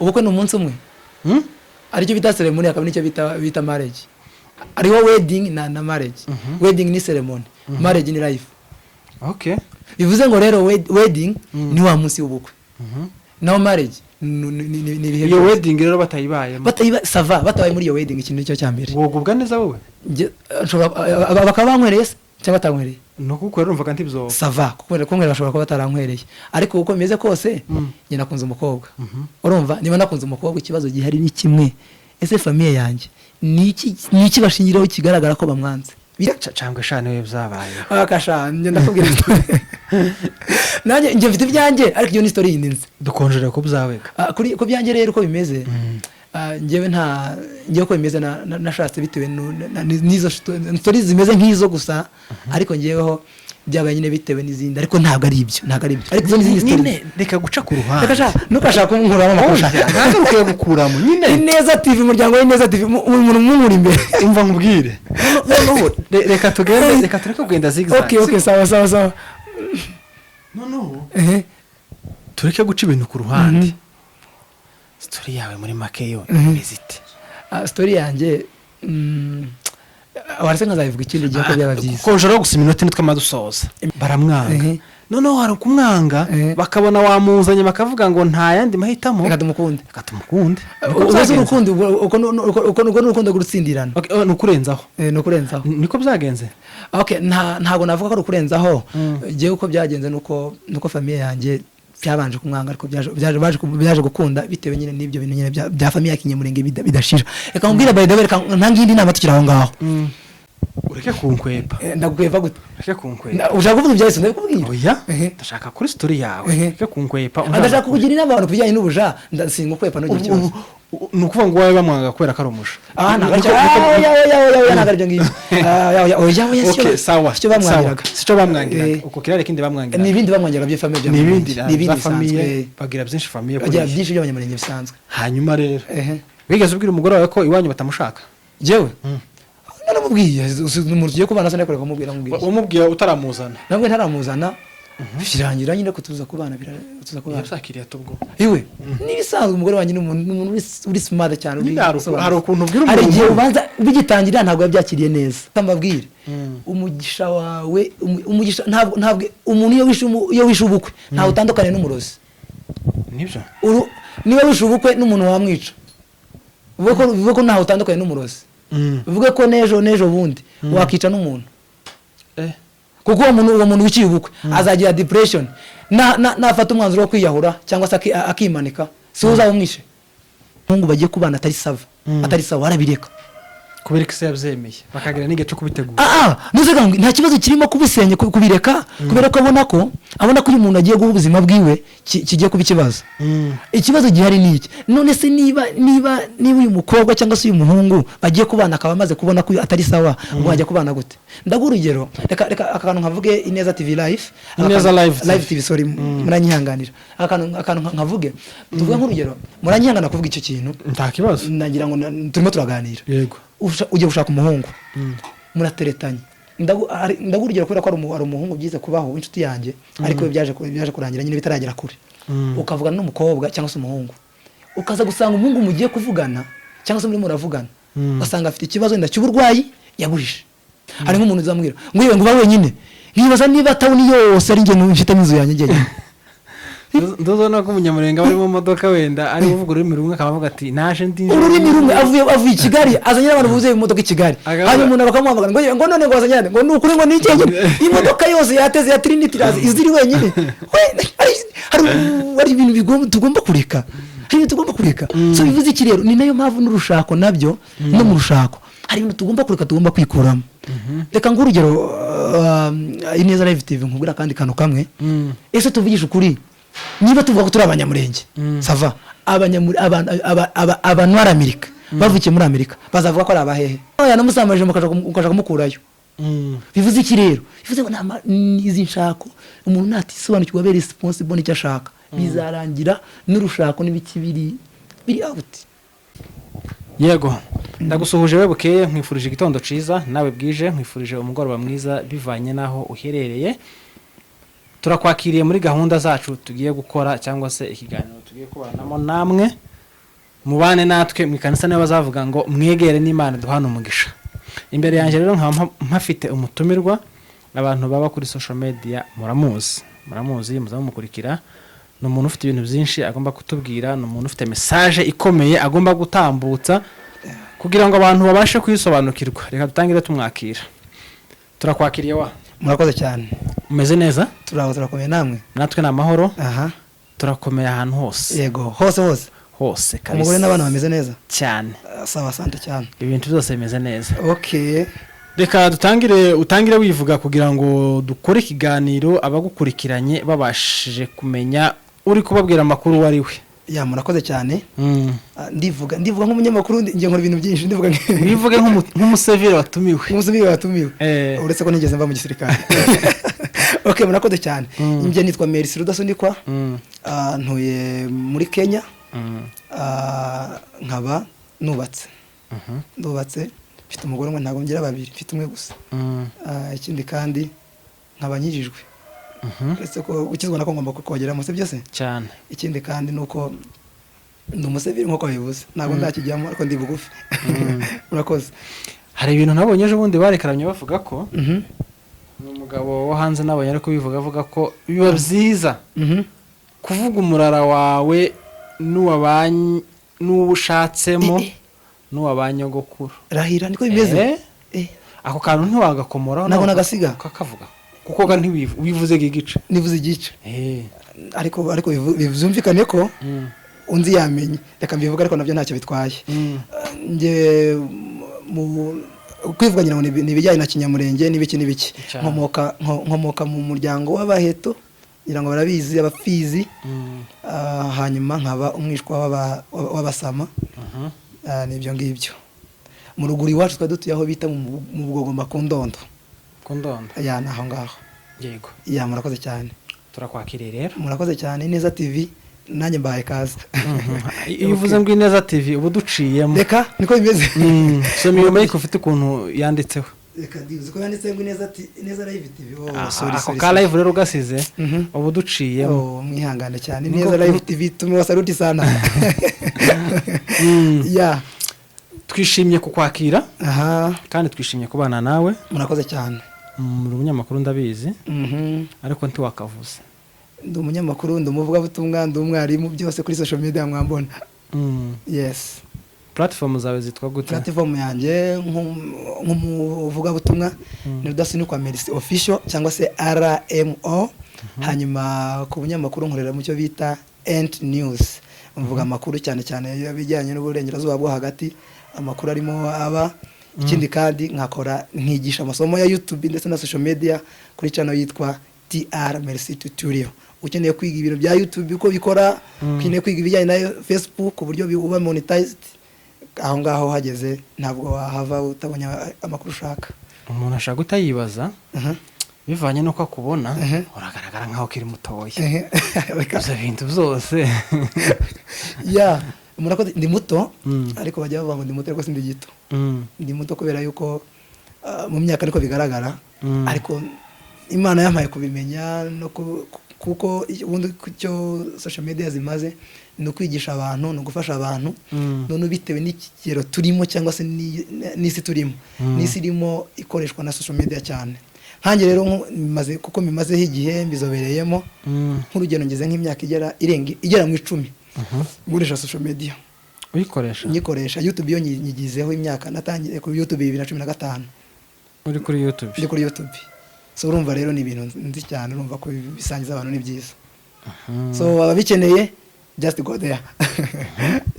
Ubukwe ni umunsi umwe. Aricyo bita ceremony, hakaba n'icyo bita marriage. Hariho wedding na marriage. Wedding ni ceremony, marriage ni life. Bivuze ngo rero wedding ni wa munsi w'ubukwe, naho marriage ni ibihe Iyo byose. wedding rero batayibayemo? Batayiba, ça va, batabaye muri iyo wedding, ikintu nicyo cya mbere. Wogubwa neza wowe? Bakaba bankwereye se cyangwa batankwereye? Ni ukukorera, urumvaga ntibyoba. Ça va, kunywera bashobora kuba batarankwereye, ariko uko bimeze kose, njye nakunze umukobwa. Urumva, niba nakunze umukobwa, ikibazo gihari ni kimwe: ese famille yanjye ni iki bashingiraho kigaragara ko bamwanze? Cangwa shani we byabaye? Akasha, njye ndakubwira, nanjye njye mfite ibyanjye, ariko iyo ni story yindi nzi. Dukonjere ku byawe ga. Ah, kuri ku byanjye rero uko bimeze, njyewe nta njyewe uko bimeze, nashatse bitewe n'izo story zimeze nk'izo gusa, ariko njyeweho byabaye nyine bitewe n'izindi, ariko ntabwo ari ibyo, ntabwo ari ibyo, ariko izo n'izindi story. Nyine reka guca ku ruhande. Reka sha, ntukashaka kunkuramo amakuru sha. Oya, ntabwo ukwiye gukuramo nyine. Ineza TV, umuryango w'Ineza TV, umuntu mumuri imbere. Umva nkubwire, noneho reka tugende, reka tureke kugenda zigzag. Okay, sawa sawa sawa. Noneho Ehe. tureke guca ibintu ku ruhande. Story yawe muri make yo imeze ite? Ah, story yanjye, waretse nkazabivuga ikindi gihe ko byaba byiza. Konjora gusa iminota ine twama dusoza. Baramwanga. Noneho hari kumwanga, bakabona wamuzanye, bakavuga ngo nta yandi mahitamo. Reka tumukunde. Reka tumukunde. Niko Ubwo si byagenze. urukundo, uko ni urukundo rw'urutsindirano. Okay, oh, ni ukurenzaho. Eh, ni ukurenzaho. Niko byagenze. Okay, ntabwo navuga ko ari ukurenzaho. Njyewe uko byagenze nuko famille yanjye byabanje kumwanga, ariko byaje gukunda bitewe nyine n'ibyo bintu nyine bya famille ya Kinyamurenge bidashira. Reka nkubwire, by the way, reka ntange indi nama tukiri aho ngaho. Ureke kunkwepa. Eh, ndagukwepa gute? Ureke kunkwepa. Ushaka kuvuga ibya Yesu, ndabikubwira. Oya. Ehe. Ndashaka kuri story yawe. Ureke kunkwepa. Ah, ndashaka kugira inama abantu ku bijyanye n'ubuja, singukwepa, ntugire ikibazo. Ni ukuvuga ngo wowe bamwanga kubera ko ari umuja? Ah, ntabwo aricyo. Ah, oya oya oya oya, ntabwo aribyo ngibyo. Ah, oya oya oya oya, sicyo. Okay, sawa. Sicyo bamwangiraga. Sawa. Sicyo bamwangiraga. Eh. Uko kirari kindi bamwangiraga? Ni ibindi bamwangiraga by'ifamille. Ni ibindi. Ni ibindi za bisanzwe. famille. Bagira byinshi famille Bagira kuri. byinshi by'Abanyamurenge bisanzwe. Hanyuma rero, Ehe. wigeze ubwira umugore wawe ko iwanyu batamushaka? Jewe naramubwiye. Umuntu tugiye kubana se nakoreka kumubwira, mubwira? Wamubwiye utaramuzana? Nabwo ntaramuzana, birangira nyine ko tuza kubana, tuza kubana. Yabyakiriye tubwo? Iwe n'ibisanzwe, umugore wanjye ni umuntu uri smart cyane, uri Nyine usobanutse. hari ukuntu ubwira Hari umuntu. igihe ubanza bigitangira ntabwo yabyakiriye neza. Mbabwire, umugisha wawe, umugisha, ntabwo umuntu iyo wishe ubukwe ntawe utandukanye n'umurozi. Nibyo. Niba wishe ubukwe n'umuntu wamwica, bivuge ko ntawe utandukanye n'umurozi. Bivuge ko n'ejo bundi wakica n'umuntu. Kuko uwo muntu wiciye ubukwe azagira depression, nafata umwanzuro wo kwiyahura cyangwa se akimanika, si we uzaba umwishe. Umuhungu bagiye kubana atari ça va, atari sawa, arabireka. Kubera ko isi yabyemeye, bakagira n'igihe cyo kubitegura. Ah, nuze ngo nta kibazo kirimo kubisenya, kubireka, kubera ko abona ko uyu muntu agiye guha ubuzima bwiwe kigiye kuba ikibazo. Ikibazo gihari ni iki: none se niba uyu mukobwa cyangwa se uyu muhungu bagiye kubana akaba amaze kubona ko uyu atari sawa, ubwo bajya kubana gute? Ndaguha urugero, reka aka kantu nkavuge, Ineza TV Live. Aka Ineza Live TV. Live TV, sorry, muranyihanganira. Aka kantu nkavuge, tuvuge nk'urugero, muranyihangana kuvuga icyo kintu. Nta kibazo. Nagira ngo turimo turaganira. Yego. Ugiye gushaka umuhungu, murateretanye. Ndaguha urugero kubera ko hari umuhungu byize kubaho w'inshuti yanjye, ariko we byaje kurangira nyine bitaragera kure. Ukavugana n'umukobwa cyangwa se umuhungu, ukaza gusanga umuhungu mugiye kuvugana cyangwa se murimo muravugana, ugasanga afite ikibazo wenda cy'uburwayi yaguhishe. Hari nk'umuntu uzamubwira ngo yewe, ngo uba wenyine, nkibaza niba town yose ari njye mfitemo inzu yanjye njyenyine. Nduzona ko Umunyamurenge aba ari mu modoka, wenda ari kuvuga ururimi rumwe, akaba avuga ati naje ndi Ururimi rumwe, avuye i Kigali, azanye n'abantu buzuye mu modoka i Kigali. Hanyuma umuntu bakamuhamagara ngo none ngo wazanye nande? Ngo ni ukuri, ngo ni icyenge, imodoka yose yateze ya Trinity iraza iziri wenyine. We, hari ibintu tugomba kureka, hari ibintu tugomba kureka. So bivuze iki rero? Ni nayo mpamvu n'urushako nabyo, no mu rushako hari ibintu tugomba kureka, tugomba kwikuramo. Reka nguhe urugero, Ineza Live TV, nkubwira akandi kantu kamwe. Ese tuvugishe ukuri, niba tuvuga ko turi Abanyamurenge, ça va, abantu bari Amerika, bavukiye muri Amerika, bazavuga ko ari abahehe? Oya, namusambanije, mukaja kumukurayo. Bivuze iki rero? Bivuze ngo izi nshako, umuntu natisobanukirwa abe responsible n'icyo ashaka, bizarangira n'urushako n'ibiki biri out. Yego, ndagusuhuje we bukeye, nkwifurije igitondo ciza, nawe bwije nkwifurije umugoroba mwiza bivanye n'aho uherereye. Turakwakiriye muri gahunda zacu tugiye gukora cyangwa se ikiganiro tugiye kubanamo namwe. Mubane natwe mu ikanisa, niyo bazavuga ngo mwegere n'Imana duhane umugisha. Imbere yanjye rero nkaba mpafite umutumirwa. Abantu baba kuri social media muramuzi, muramuzi, muzamukurikira. Ni umuntu ufite ibintu byinshi agomba kutubwira, ni umuntu ufite message ikomeye agomba gutambutsa kugira ngo abantu babashe kuyisobanukirwa. Reka dutangire tumwakira. Turakwakiriye wa. Murakoze cyane. Umeze neza? Turaho, turakomeye, namwe? Natwe ni amahoro. Aha. Turakomeye ahantu hose. Yego, hose hose. Hose kabisa. Umugore n'abana bameze neza? Cyane. Ah, sawa, asante cyane. Ibintu byose bimeze neza. Okay. Reka dutangire, utangire wivuga kugira ngo dukore ikiganiro abagukurikiranye babashije kumenya uri kubabwira amakuru uwo ari we. Ya, murakoze cyane. Ah, ndivuga nk'umunyamakuru, ngiye nkora ibintu byinshi, ndivuga Wivuge nk'umuseveri watumiwe. Nk'umusivili watumiwe. Uretse ko nigeze mva mu gisirikare. Okay, murakoze cyane. Njye nitwa Merci Rudasunikwa. Ah, ntuye muri Kenya. Ah, nkaba nubatse. Ndubatse, mfite umugore umwe, ntabwo ngira babiri, mfite umwe gusa. Ah, ikindi kandi nkaba nkijijwe. Uretse ko gukizwa nako ngomba kukongeramo, si byose? Cyane. Ikindi kandi ni uko ndi umusivili nk'uko babivuze, ntabwo ndakijyamo ariko ndi bugufi. Murakoze. Hari ibintu nabonye ejo bundi barekaramye bavuga ko ni umugabo wo hanze nabonye ari kubivuga, avuga ko biba byiza kuvuga umurara wawe n'uwo ushatsemo n'uwa ba nyogokuru. Rahira, niko bimeze? Eh? Ako kantu ntiwagakomoraho? Ntabwo Nawe nagasiga. ukakavuga kuko ga wivuze igice. Nivuze igice. Ariko byumvikane ko unzi yamenye. Reka mbivuge, ariko nabyo ntacyo bitwaye. Njye mu kwivuga ngira ngo ni ibijyanye na Kinyamurenge n'ibiki n'ibiki. Cyane. Nkomoka mu muryango w'Abaheto, ngira ngo barabizi, Abafizi. Ah, hanyuma nkaba umwishwa w'Abasama. Ah, ni ibyo ngibyo. Mu ruguru iwacu twari dutuye aho bita mu Bugogoma ku Ndondo. Ku Ndondo. Ya, ni aho ngaho. Yego. Ya, murakoze cyane. Turakwakiriye rero. Murakoze cyane, Ineza TV, nanjye mbahaye kaze. Iyo uvuze ngo Ineza TV uba uduciyemo. Reka, niko bimeze. Soma iyo mic, ufite ukuntu yanditseho. Reka, ndibuze ko yanditse ngo Ineza Ineza Live TV. Oh, Ah, sorry, ako sorry, ka sorry. live rero ugasize uba uduciyemo. Oh, mwihangane cyane. Ineza Live TV, tumewasaluti sana. Ya. Twishimiye kukwakira Aha. kandi twishimiye kubana nawe. Murakoze cyane. Uri umunyamakuru, ndabizi, ariko ntiwakavuze. Ndi umunyamakuru, ndi umuvugabutumwa, ndi umwarimu, byose kuri social media mwambona. Yes. Platform zawe zitwa gute? Platform yanjye nk'umuvugabutumwa ni Rudasunikwa Merci Official cyangwa se RMO. Hanyuma ku bunyamakuru nkorera mu cyo bita Ent News, mvuga amakuru cyane cyane y'ibijyanye n'uburengerazuba bwo hagati, amakuru arimo aba. Ikindi kandi nkakora nkigisha amasomo ya YouTube ndetse na social media kuri channel yitwa TR Merci Tutorial. Ukeneye kwiga ibintu bya YouTube uko bikora, ukeneye kwiga ibijyanye na Facebook uburyo uba monetized, aho ngaho hageze ntabwo wahava utabonye amakuru ushaka. Umuntu ashaka kutayibaza bivanye n'uko akubona, uragaragara nkaho ukiri mutoya. Reka. Ibyo bintu byose. Ya, murakoze. Ndi muto, ariko bajya bavuga ngo ndi muto, ariko sindi gito. Ndi muto kubera yuko mu myaka niko bigaragara, ariko Imana yampaye kubimenya no kuko ubundi icyo social media zimaze ni ukwigisha abantu, ni ugufasha abantu. None bitewe n'ikigero turimo cyangwa se n'isi turimo, n'isi irimo ikoreshwa na social media cyane. Nkanjye rero kuko bimazeho igihe mbizobereyemo, nk'urugero ngeze nk'imyaka igera irenga igera mu 10 nkoresha social media. Uyikoresha? Nyikoresha. YouTube yo nyigizeho imyaka, natangiye kuri YouTube 2015. Uri kuri YouTube? Ndi kuri YouTube. So urumva rero ni ibintu nzi cyane, urumva ko bisangiza abantu ni byiza. So ababikeneye, just go there.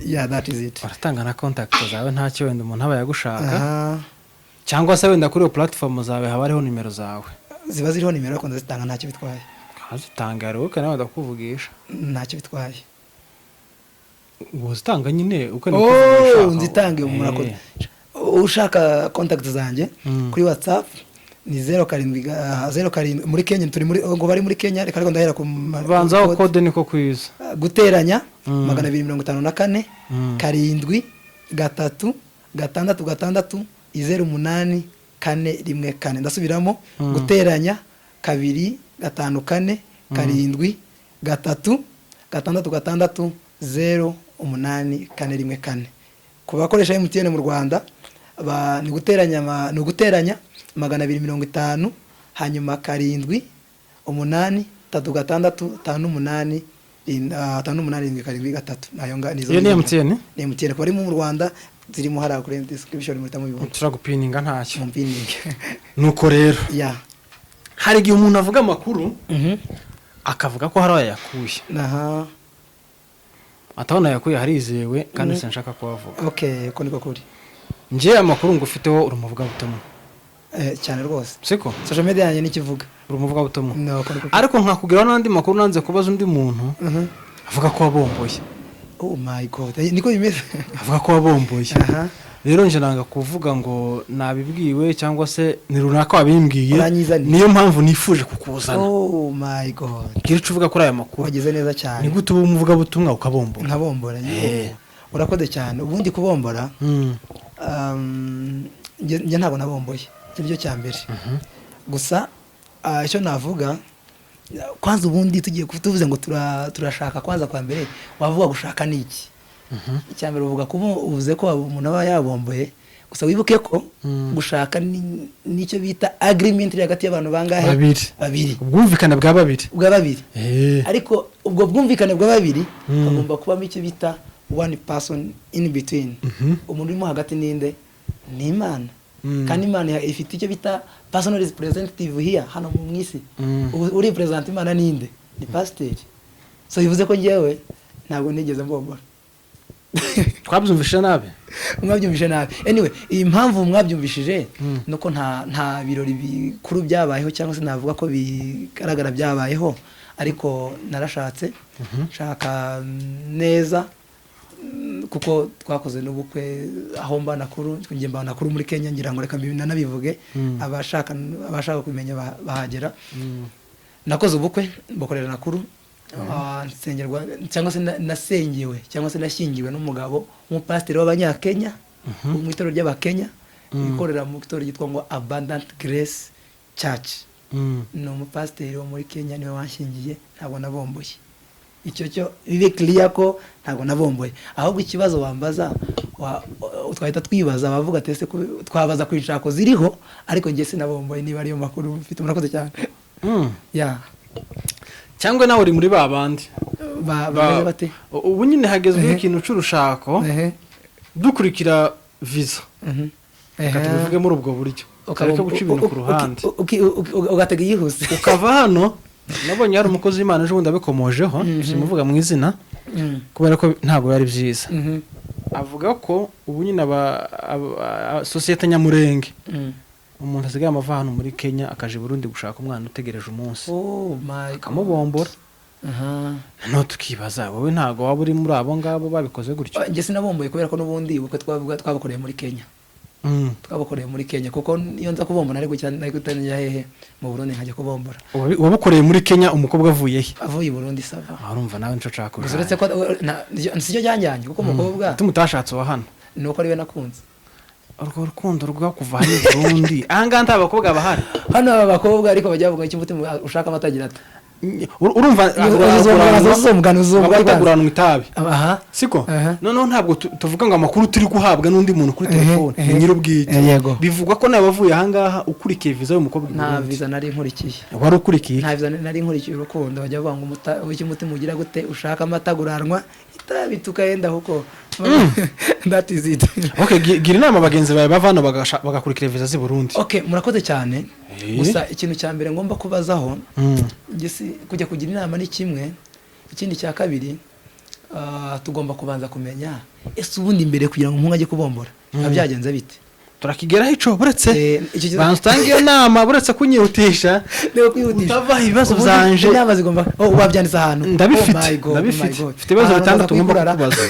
Yeah, that is it. Baratanga na contact zawe ntacyo, wenda umuntu aba yagushaka, cyangwa se wenda kuri iyo platform zawe haba hariho nimero zawe. Ziba ziriho nimero, ariko ndazitanga, ntacyo bitwaye. Ukazitanga rero nawe ndakuvugisha. Ntacyo bitwaye. Uzitanga nyine uko ni Oh, kuvugisha. nzitange, murakoze. Ushaka contact zanjye kuri WhatsApp ni 07 07, muri Kenya turi muri ngo bari muri Kenya, reka ariko ndahera ku Banzaho code. Code niko kwiza. Guteranya 254 7 3 6 6 0 8 4 1 4. Ndasubiramo: guteranya 2 5 4 7 3 6 6 0. 8 4 1 4. Ku bakoresha MTN mu Rwanda, ni uguteranya 250, hanyuma 7 8 3 6 5 8 5 8 7 7 3. Nayo nga nizo. Iyo ni MTN? Ni MTN. Ku bari mu Rwanda zirimo hariya kuri description, muhita mubibona. Turagupininga, ntacyo. Mu piningi. Nuko rero, ya hari igihe umuntu avuga amakuru, akavuga ko hari aho yayakuye, atabona yakuye harizewe, kandi sinshaka kuhavuga. Okay, ko niko kuri. Njye amakuru ngufiteho, uri umuvugabutumwa. Cyane rwose. Siko? Social media yanjye nikivuga. Uri umuvugabutumwa. No, ko niko kuri. Ariko nkakubwiraho n'andi makuru nanze kubaza undi muntu, avuga ko wabomboye. Oh my God. Niko bimeze. Avuga ko wabomboye. Rero nje nanga kuvuga ngo nabibwiwe cyangwa se ni runaka wabimbwiye. Uranyizaniye. Niyo mpamvu nifuje kukuzana. Oh my God. Gira icyo uvuga kuri aya makuru. Wagize neza cyane. Ni gute uba umuvugabutumwa ukabombora? Nkabombora? Urakoze cyane. Ubundi kubombora, njye ntabwo nabomboye, icyo nicyo cya mbere. Gusa icyo navuga kwanza, ubundi tugiye tuvuze ngo turashaka kwanza, kwa mbere wavuga gushaka ni iki? Icya mbere uvuga kuba uvuze ko umuntu aba yabomboye. Gusa wibuke ko gushaka nicyo bita agreement iri hagati y'abantu bangahe? Babiri. Babiri. Ubwumvikane bwa babiri. Bwa babiri. Ariko ubwo bwumvikane bwa babiri, hagomba kubamo icyo bita one person in between. Umuntu urimo hagati ninde? Ni Imana. Kandi Imana ifite icyo bita personal representative here, hano mu isi. Uri represent Imana ninde? Ni pasiteri. So bivuze ko njyewe ntabwo nigeze mbombora. Twabyumvise nabi. Mwabyumvise nabi. Anyway, iyi mpamvu mwabyumvishije nuko nta birori bikuru byabayeho, cyangwa se navuga ko bigaragara byabayeho. Ariko narashatse, nshaka neza, kuko twakoze n'ubukwe aho mba nakuru. Njye mba nakuru muri Kenya, ngira ngo reka nanabivuge. Abashaka kumenya bahagera. Nakoze ubukwe mbakorera nakuru. Nsengerwa cyangwa se nasengewe cyangwa se nashyingiwe n'umugabo w'umupasiteri w'Abanyakenya, wo mu itorero ry'Abakenya, ikorera mu itorero ryitwa ngo Abundant Grace Church. Ni umupasiteri wo muri Kenya, niwe wanshyingiye. Ntabwo nabomboye, icyo cyo bibe clear ko ntabwo nabomboye. Ahubwo ikibazo wambaza, twahita twibaza abavuga ati ese twabaza ku inshako ziriho, ariko njye sinabomboye, niba ariyo makuru mfite. Murakoze cyane. Ya. Cyangwa nawe uri muri ba bandi Bameze bate? Ubu nyine hagezweho ikintu c'urushako, dukurikira visa. Reka tubivuge muri ubwo buryo, tureke guca ibintu ku ruhande. Ugatega iyihuse. Ukava hano, nabonye hari umukozi w'Imana ejo bundi abikomojeho, simuvuga mu izina kubera ko ntabwo yari byiza. Avuga ko ubu nyine sosiyete nyamurenge, umuntu asigaye amava hano muri Kenya akaja i Burundi gushaka umwana utegereje umunsi, Oh my God. akamubombora. Noneho tukibaza, wowe ntabwo waba uri muri abo ngabo babikoze gutyo? Njye sinabomboye kubera ko n'ubundi ubukwe twavuga twabukoreye muri Kenya. Twabukoreye muri Kenya, kuko iyo nza kubombora nari gucya, nari guhita njya hehe? Mu Burundi, nkajya kubombora. Wabukoreye muri Kenya, umukobwa avuye he? Avuye i Burundi, ça va. Ah, urumva nawe nico nshaka. Gusa uretse ko sicyo cyanjyanye, kuko umukobwa Tumutashatse uwa hano? Ni uko ariwe nakunze. Urwo rukundo rwo kuva hano i Burundi, ahangaha nta bakobwa bahari? Hano aba bakobwa, ariko bajya bavuga icyo umutima ushaka amata agira ati Urumva Uzumugana, uzumugana. bataguranwa itabi, aha. Siko? Aha. Noneho ntabwo tuvuga ngo amakuru turi guhabwa n'undi muntu kuri telefone, ni nyir'ubwite. Yego. Bivugwa ko nawe wavuye ahangaha ukurikiye viza y'umukobwa i Nta Burundi. viza nari nkurikiye. Wari ukurikiye iki? Nta viza nari nkurikiye, urukundo. Bajya bavuga ngo icyo umutima ugira gute, ushaka amata aguranwa itabi, tukayenda kuko that is it. Okay, gira inama bagenzi bawe bava hano bagakurikira viza z'i Burundi. Okay, murakoze cyane. Gusa ikintu cya mbere ngomba kubazaho, njye si kujya kugira inama ni kimwe. Ikindi cya kabiri, tugomba kubanza kumenya ese ubundi mbere kugira ngo umuhungu ajye kubombora biba byagenze bite? Turakigeraho ico, buretse Icyo banza utange iyo nama, buretse kunyihutisha. Niba kwihutisha. Utavaho ibibazo Ubundi byanje. inama zigomba, oh, wabyanditse ahantu? Ndabifite, Oh my God, oh my ndabifite. God. Mfite ibibazo Ahantu bitandatu ngomba ndaza kukubaza.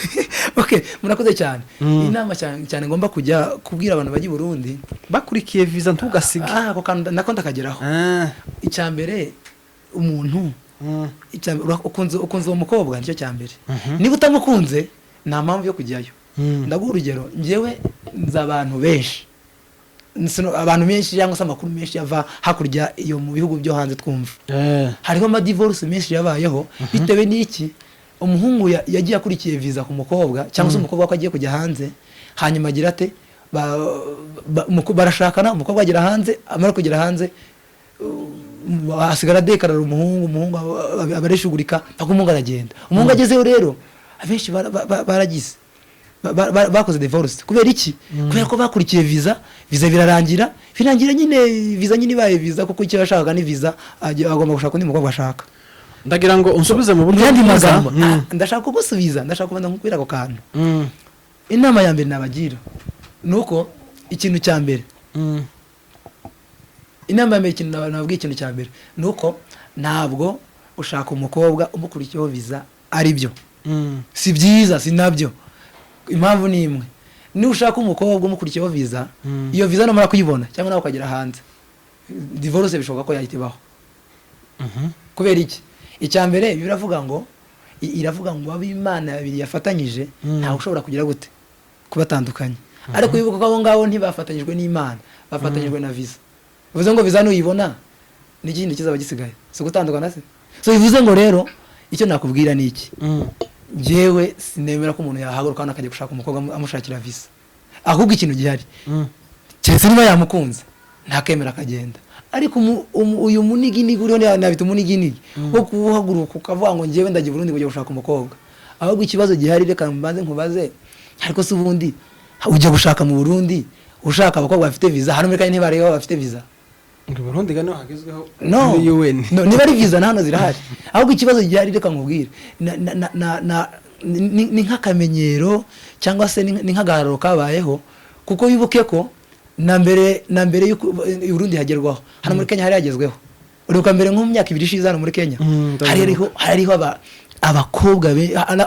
Okay, murakoze cyane. Inama cyane cyane ngomba kujya kubwira abantu bajya i Burundi bakurikiye viza, ntugasige. Ah, ako kantu nako ndakageraho. Icya mbere, umuntu, icya mbere, ukunze uwo mukobwa, nicyo cya mbere. Niba utamukunze, nta mpamvu yo kujyayo. Ndaguha urugero, njyewe nzi abantu benshi, abantu benshi cyangwa se amakuru menshi ava hakurya iyo mu bihugu byo hanze twumva, hariho amadivorce menshi yabayeho bitewe n'iki? Umuhungu yagiye akurikiye viza ku mukobwa, cyangwa se umukobwa ko agiye kujya hanze, hanyuma agira ate? Barashakana, umukobwa agera hanze, amara kugera hanze asigara adekarara umuhungu, umuhungu abareshugurika mpaka umuhungu aragenda. Umuhungu agezeyo rero, abenshi baragize bakoze divorce. Kubera iki? Kubera ko bakurikiye visa, visa birarangira, birangira nyine visa nyine ibaye visa, kuko icyo yashakaga ni visa, agomba gushaka undi mukobwa ashaka. Ndagira ngo unsubize mu Mu buryo yandi bwiza. magambo, ndashaka kugusubiza, ndashaka kubanza nkubwira ako kantu. Inama ya mbere nabagira ni uko ikintu cya mbere, inama ya mbere, ikintu nababwiye, ikintu cya mbere ni uko ntabwo ushaka umukobwa umukurikiyeho visa ari byo. Si byiza, si nabyo. Impamvu ni imwe: niba ushaka umukobwa umukurikiyeho visa, iyo visa numara kuyibona cyangwa nawe ukagera hanze, divorce bishoboka ko yahita ibaho. Kubera iki? Icya mbere, biravuga ngo iravuga ngo abo Imana babiri yafatanyije, ntawe ushobora kugira gute? Kubatandukanya. Ariko wibuka ko abo ngabo ntibafatanyijwe n'Imana, bafatanyijwe na visa. Bivuze ngo visa nuyibona, n'ikindi kizaba gisigaye si ugutandukana se? So bivuze ngo rero icyo nakubwira ni iki: njyewe sinemera ko umuntu yahaguruka hano akajya gushaka umukobwa amushakira visa. Ahubwo ikintu gihari, keretse niba yamukunze, ntakemera akagenda. Ariko uyu muniginigi uriho, nabita umuniginigi wo kuhaguruka ukavuga ngo njyewe ndajya i Burundi kujya gushaka umukobwa. Ahubwo ikibazo gihari, reka mbanze nkubaze: ariko se ubundi ujya gushaka mu Burundi ushaka abakobwa bafite visa? Hano muri Kenya ntibareba bafite visa? Ngo i Burundi ga niho hagezweho No. muri UN. No, niba ari visa na hano zirahari. Ahubwo ikibazo gihari, reka nkubwire, na, na, na, na, ni nk'akamenyero cyangwa se ni nk'agahararo kabayeho, kuko wibuke ko na mbere y'uko i Burundi hagerwaho, hano muri Kenya hari hagezweho. Uribuka mbere, nko mu myaka 2 ishize, hano muri Kenya Ndabibuka. hari hariho abakobwa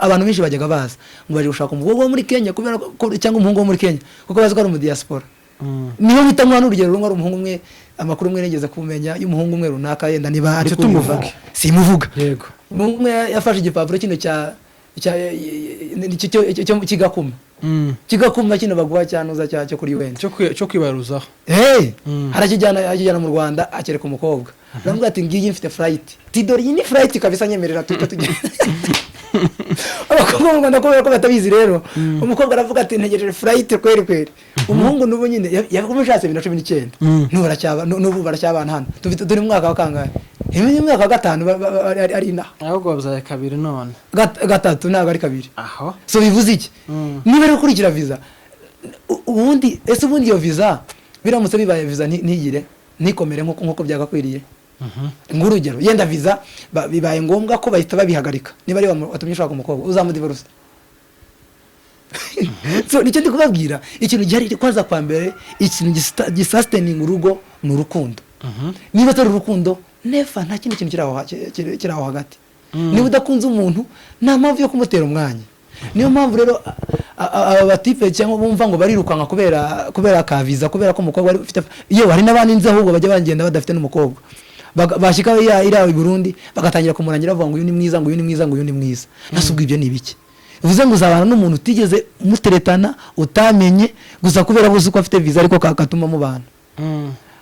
abantu benshi bajyaga baza ngo baje gushaka umukobwa wo muri Kenya kubera cyangwa umuhungu wo muri Kenya, kuko bazi ko ari umudiaspora. Niyo mpita nkuha n'urugero rumwe. Ari umuhungu umwe, amakuru umwe nigeze kumenya y'umuhungu umwe runaka, yenda niba ari Icyo kunyumva, tumuvuge. simuvuga. Umuhungu umwe yafashe igipapuro kino cya kigakuma, kigakuma kino baguha cyanuza cyo kuri UN. Cyo kwibaruzaho. Hey, arakijyana mu Rwanda, akereka umukobwa, aramubwira ati: "Ngiyi mfite flight." Ati: "Dore iyi ni flight kabisa, nyemerera tuhita tugenda." Abakobwa mu Rwanda, kubera ko batabizi rero, umukobwa aravuga ati: "Ntegereje flight kweri kweri." Umuhungu n'ubu nyine yamushatse 2019, n'ubu baracyabana hano. Turi mu mwaka wa kangahe? Ni mu mwaka wa gatanu ari inaha. Ahubwo babyaye kabiri none. Gatatu, ntabwo ari kabiri. Aho. So bivuze iki? Niba ari gukurikira visa, ubundi ese ubundi iyo visa biramutse bibaye visa ntigire ntikomere nkuko byagakwiriye, nk'urugero yenda visa bibaye ngombwa ko bahita babihagarika, niba ari watumye ushaka umukobwa, uzamudivorce? So nicyo ndi kubabwira. Ikintu gihari, kwanza kwa mbere, ikintu gisustaininga urugo ni urukundo. Niba atari urukundo, never, nta kindi kintu kiri aho hagati. Niba udakunze umuntu, nta mpamvu yo kumutera umwanya. Niyo mpamvu rero aba batipe cyangwa bumva ngo barirukanka kubera ka visa, kubera ko umukobwa ari ufite, yewe hari n'abandi nzi ahubwo bajya bagenda badafite n'umukobwa. Bashyika iriya i Burundi, bagatangira kumurangira bavuga ngo uyu ni mwiza, ngo uyu ni mwiza, ngo uyu ni mwiza. Nase ubwo ibyo ni ibiki? Bivuze ngo uzabana n'umuntu utigeze muteretana, utamenye, gusa kubera gusa uko afite visa, ariko katuma mubana.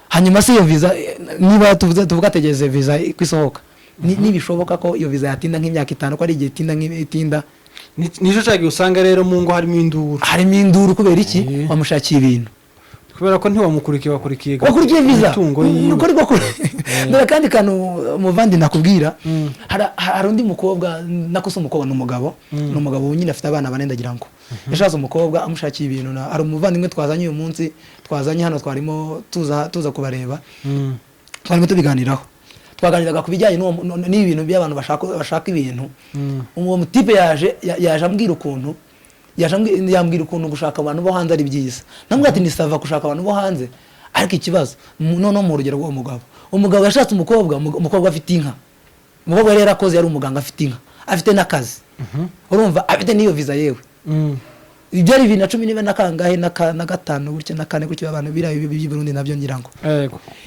Hanyuma se iyo visa, niba tuvuze tuvuga ategereze visa ko isohoka, nibishoboka ko iyo visa yatinda nk'imyaka 5, ko ari igihe itinda nk'itinda. Nicyo cyagihe usanga rero mu ngo harimo induru. Harimo induru kubera iki? Wamushakiye ibintu. Kubera ko ntiwamukurikiye, wakurikiye Wakurikiye visa. imitungo yiwe. Nuko ariko dore akandi kantu, muvandi, nakubwira. Hari undi mukobwa, nako si umukobwa, ni umugabo, ni umugabo nyine afite abana bane. Ndagira ngo yashatse umukobwa amushakiye ibintu. Hari umuvandimwe twazanye uyu munsi, twazanye hano, twarimo tuza kubareba, twarimo tubiganiraho, twaganiraga ku bijyanye n'ibintu by'abantu bashaka ibintu. Uwo mutipe yaje yaje ambwira ukuntu yambwira ukuntu gushaka abantu bo hanze ari byiza. Namubwira ati: "Ni ça va gushaka abantu bo hanze, ariko ikibazo noneho mu rugero rw'uwo mugabo, umugabo yashatse umukobwa, umukobwa afite inka. Umukobwa yari yarakoze, yari umuganga, afite inka, afite n'akazi, urumva, afite n'iyo visa yewe." Byari 2010 niba na kangahe, na gatanu gutya, na kane gutya, abantu biriya by'i Burundi nabyo ngira ngo.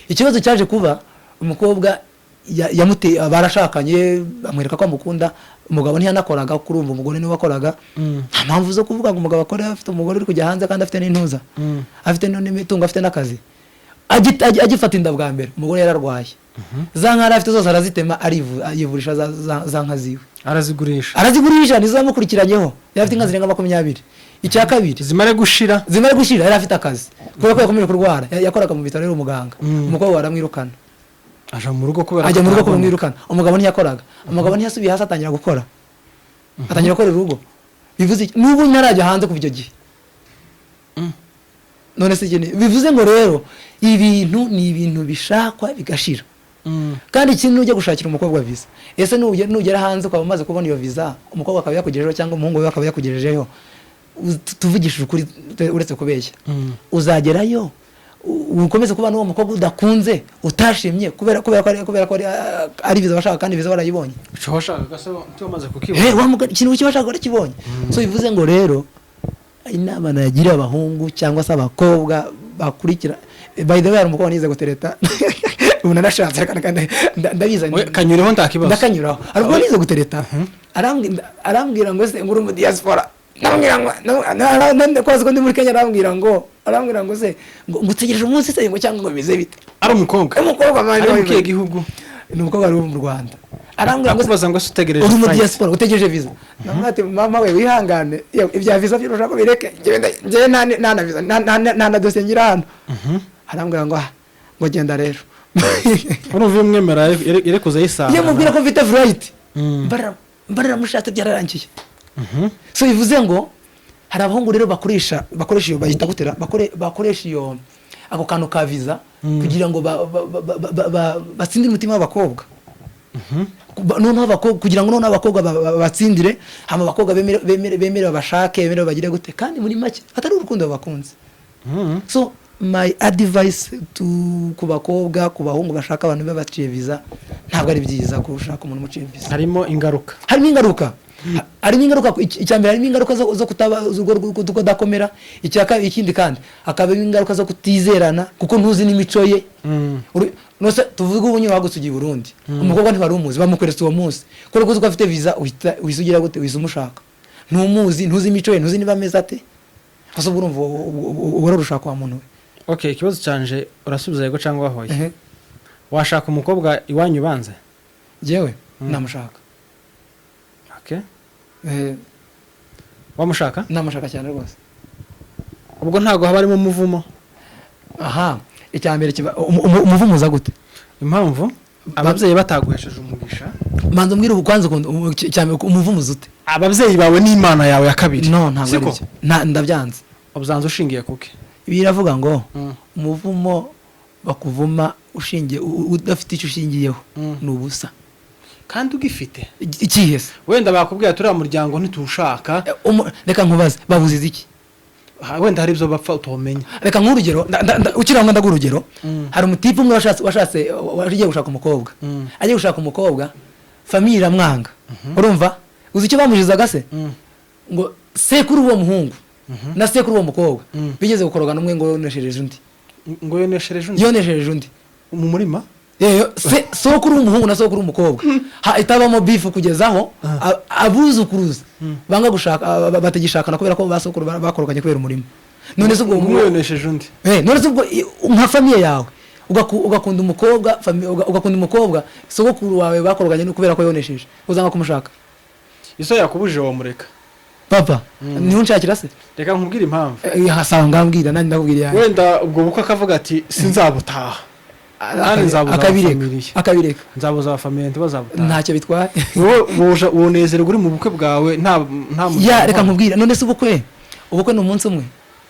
Ikibazo cyaje kuba, umukobwa yamuteye, barashakanye, amwereka ko amukunda. Umugabo ntiyanakoraga, kurumva umugore niwe wakoraga. Nta mpamvu zo kuvuga ngo umugabo akore afite umugore uri kujya hanze, kandi afite n'intuza, afite n'imitungo, afite n'akazi. Agifata inda bwa mbere, umugore yararwaye. Za nka yari afite zose arazitema, yivurisha za nka ziwe. Arazigurisha? Arazigurisha, nizo zamukurikiranyeho. Yari afite inka zirenga 20. Icya kabiri, zimare gushira? Zimara gushira yari afite akazi, kubera ko yakomeje kurwara. Yakoraga mu bitaro, yari umuganga. Umukobwa baramwirukana. Aja mu rugo kubera Ajya mu rugo kutabona. Kumwirukana, umugabo ntiyakoraga. Umugabo ntiyasubiye hasi, atangira gukora, atangira gukorera urugo. Bivuze iki? N'ubu ntarajya hanze kuva icyo gihe. None se iki bivuze ngo rero ibintu ni ibintu bishakwa bigashira. Kandi ikindi, nujya gushakira umukobwa visa, ese nugera hanze ukaba umaze kubona iyo visa, umukobwa akaba yakugejejeho cyangwa umuhungu we akaba yakugejejeho, tuvugishije ukuri, uretse kubeshya, uzagerayo ukomeze kubana n'uwo mukobwa udakunze, utashimye, kubera ko ari visa washaka, kandi visa warayibonye? Ico washakaga se wamaze kukibona? Ikintu icyo washaka warakibonye. So bivuze ngo rero inama nagira abahungu cyangwa se abakobwa bakurikira, by the way, hari umukobwa nize gutereta, ubu narashatse, reka ndabizi. Oya, kanyureho, nta kibazo. Ndakanyuraho. Hari ubwo nize gutereta, arambwira ngo se ngo uri mu diaspora? Ndamubwira ngo ko ko ndi muri Kenya. Arambwira ngo se ngo utegereje umunsi se, ngo cyangwa ngo bimeze bite? Ari umukobwa? Umukobwa, man. Ari mu kihe gihugu? Ni umukobwa wari uri mu Rwanda. Arambwira ngo se Akubaza ngo se utegereje uri mu flight? diaspora, utegereje visa? Namubwira ati: "Mama we, wihangane, yewe, ibya visa byo ushaka bireke, njyewe nta na visa, nta na dosiye ngira hano." Arambwira ngo: "Ah," ngo: "genda rero." Urumva iyo umwemera yari kuza yisanga. Iyo mubwira ko mfite flight, mbararamushatse, byararangiye. So bivuze ngo hari abahungu rero bakoresha iyo bayita gutera, bakoresha iyo ako kantu ka visa kugira ngo batsindire umutima w'abakobwa. Noneho abakobwa, kugira ngo noneho abakobwa batsindire, hama abakobwa bemere babashake, bemere bagire gute, kandi muri make atari urukundo babakunze. So my advice to ku bakobwa, ku bahungu bashaka abantu babaciye visa, ntabwo ari byiza gushaka umuntu umuciye visa. Harimo ingaruka. Harimo ingaruka. Harimo ingaruka. Icya mbere, harimo ingaruka zo kutaba z'urugo kudakomera. Icya kabiri, ikindi kandi hakabamo ingaruka zo kutizerana, kuko ntuzi n'imico ye. Nose tuvuge ubu nyine wahagutse ugiye i Burundi, umukobwa ntiwari umuzi, bamukweretse uwo munsi. Kubera ko uzi ko afite visa, uhita ugira gute? Uhita umushaka. Ntumuzi, ntuzi imico ye, ntuzi niba ameze ate. Ese ubwo urumva uwo ari urushaka wa muntu we? Okay, ikibazo cyanje, urasubiza yego cyangwa hoya. Ehe. Washaka umukobwa iwanyu banze? Njyewe namushaka. Okay, wamushaka? Namushaka cyane rwose. Ubwo ntabwo haba harimo umuvumo? Aha, icya mbere kiba umuvumo uza gute? Impamvu ababyeyi bataguhesheje umugisha. Manza umbwire ubu kwanza ukuntu icya mbere, umuvumo uza ute? Ababyeyi bawe n'Imana yawe ya kabiri. No, ntabwo ari Siko? byo. Ndabyanze. Ubyanze ushingiye kuki? Ibi iravuga ngo umuvumo bakuvuma ushingiye udafite icyo ushingiyeho ni ubusa. Kandi ugifite. Ikihe se? Wenda bakubwira: "Turiya muryango ntituwushaka." Reka nkubaze, babuziza iki? Wenda hari ibyo bapfa utomenya. Reka nk'urugero, ukiri aho ndaguha urugero. Hari umutipe umwe washatse wagiye gushaka umukobwa. Agiye gushaka umukobwa, famille iramwanga. Urumva, uzi icyo bamujizaga se? Ngo sekuru w'uwo muhungu na sekuru w'uwo mukobwa bigeze gukorogana, umwe ngo yoneshereje undi. Ngo yoneshereje undi? Yoneshereje undi. Mu murima? Yeyo, sokuru w'umuhungu na sokuru w'umukobwa itabamo beef, kugeza aho abuzukuruza banga gushaka, batagishakana kubera ko ba sokuru bakoroganye kubera umurima. None se ubwo Umwe yonesheje undi. None se ubwo nka famille yawe ugakunda umukobwa, ugakunda umukobwa sogokuru wawe bakoroganye no kubera ko yonesheje, uzanga kumushaka? Iso yakubujije wamureka? Papa niho nshakira se? Reka nkubwire impamvu. Hasanga mbwira, nanjye ndakubwira iyanjye. Wenda ubwo bukwe akavuga ati: "Sinzabutaha kandi nzabuza Akabireka. abafamiliye." Akabireka. "Nzabuza abafamiliye ntibazabutaha." Ntacyo bitwaye. Wowe wonezerwa uri mu bukwe bwawe nta Ya, reka nkubwire, none se ubukwe ni umunsi umwe?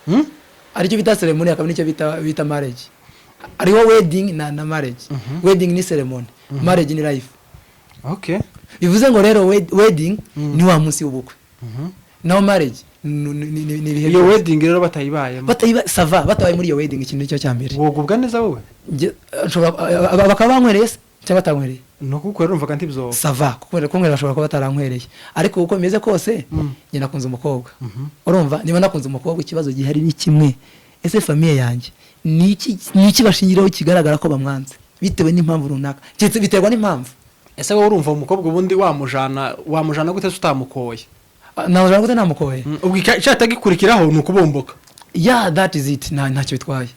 Hmm? Aricyo bita ceremony, hakaba n'icyo bita marriage. Hariho wedding na marriage. Wedding ni ceremony, marriage ni life. Bivuze ngo rero wedding ni wa munsi w'ubukwe, naho marriage ni ibihe Iyo byose. wedding rero batayibayemo? Batayiba, ça va, batabaye muri iyo wedding, ikintu nicyo cya mbere. Wogubwa neza wowe? Nshobora, bakaba bankwereye se cyangwa batankwereye? Ni ukugukorera, urumvaga ntibyoba. Ça va, kunywera bashobora kuba batarankwereye, ariko uko bimeze kose, njye nakunze umukobwa. Urumva, niba nakunze umukobwa, ikibazo gihari ni kimwe: ese famille yanjye ni iki bashingiraho kigaragara ko bamwanze bitewe n'impamvu runaka? Keretse biterwa n'impamvu. Ese wowe urumva umukobwa ubundi wamujana gute se utamukoye? Ah, namujana gute namukoye? Ubwo icyahita gikurikiraho ni ukubomboka. Yeah, that is it. Ntacyo bitwaye.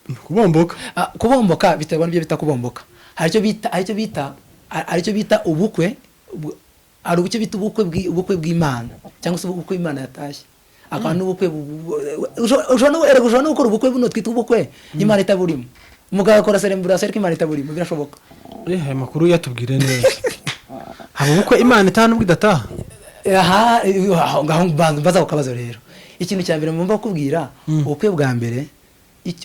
Ni ukubomboka. Ah, kubomboka biterwa n'ibyo bita kubomboka. Hari icyo bita ubukwe, hari icyo bita ubukwe bw'Imana cyangwa se ubukwe Imana yatashye, akaba n'ubukwe erega ushobora no gukora ubukwe buno twita ubukwe Imana itaburimo, mugakora celebration ariko Imana itaburimo, birashoboka. Aya makuru yatubwire neza. Haba ubukwe Imana itaha n'ubwo idataha? Aha, aho ngaho mbaza ku kabazo rero. Ikintu cya mbere mumva kukubwira, ubukwe bwa mbere,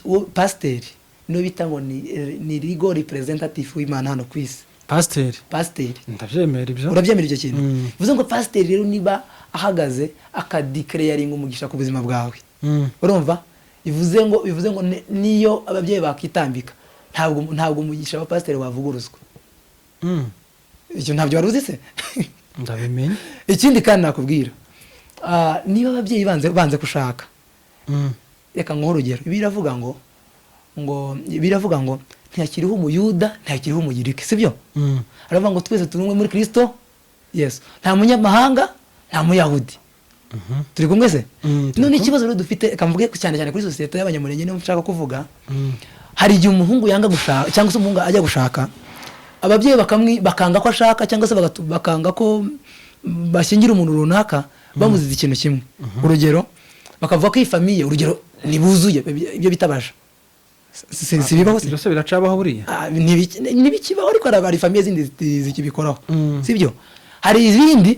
uwo pasiteri niwe bita ngo ni legal representative w'Imana hano ku isi. Pasiteri? Pasiteri. Ndabyemera ibyo. Urabyemera icyo kintu? Mm. Bivuze ngo pasiteri rero niba ahagaze akadeclaringa umugisha ku buzima bwawe, urumva, bivuze ngo niyo ababyeyi bakitambika, ntabwo umugisha wa pasiteri wavuguruzwa. Icyo ntabyo wari uzi se? Ndabimenye. Ikindi kandi nakubwira, niba ababyeyi banze gushaka, reka nguhe urugero. Biravuga ngo ntihakiriho Umuyuda, ntihakiriho Umugiriki, sibyo? Mm. Aravuga ngo twese turi umwe muri Kristo Yesu, nta munyamahanga, nta Muyahudi. Turi kumwe se? Mm, turi None kumwe. ikibazo rero dufite, reka mvuge cyane cyane kuri sosiyete y'Abanyamurenge niyo nshaka kuvuga. Hari igihe umuhungu yanga gushaka cyangwa se umuhungu ajya gushaka, ababyeyi bakanga ko ashaka cyangwa se bakanga ko bashyingira umuntu runaka bamuziza ikintu kimwe. Urugero, bakavuga ko iyi famille, urugero, ntibuzuye ibyo bita baja. Si bibaho se? Ibyo se biracabaho buriya? Ah, ntibikibaho, ariko hari famille zindi zikibikoraho. Sibyo? Hari izindi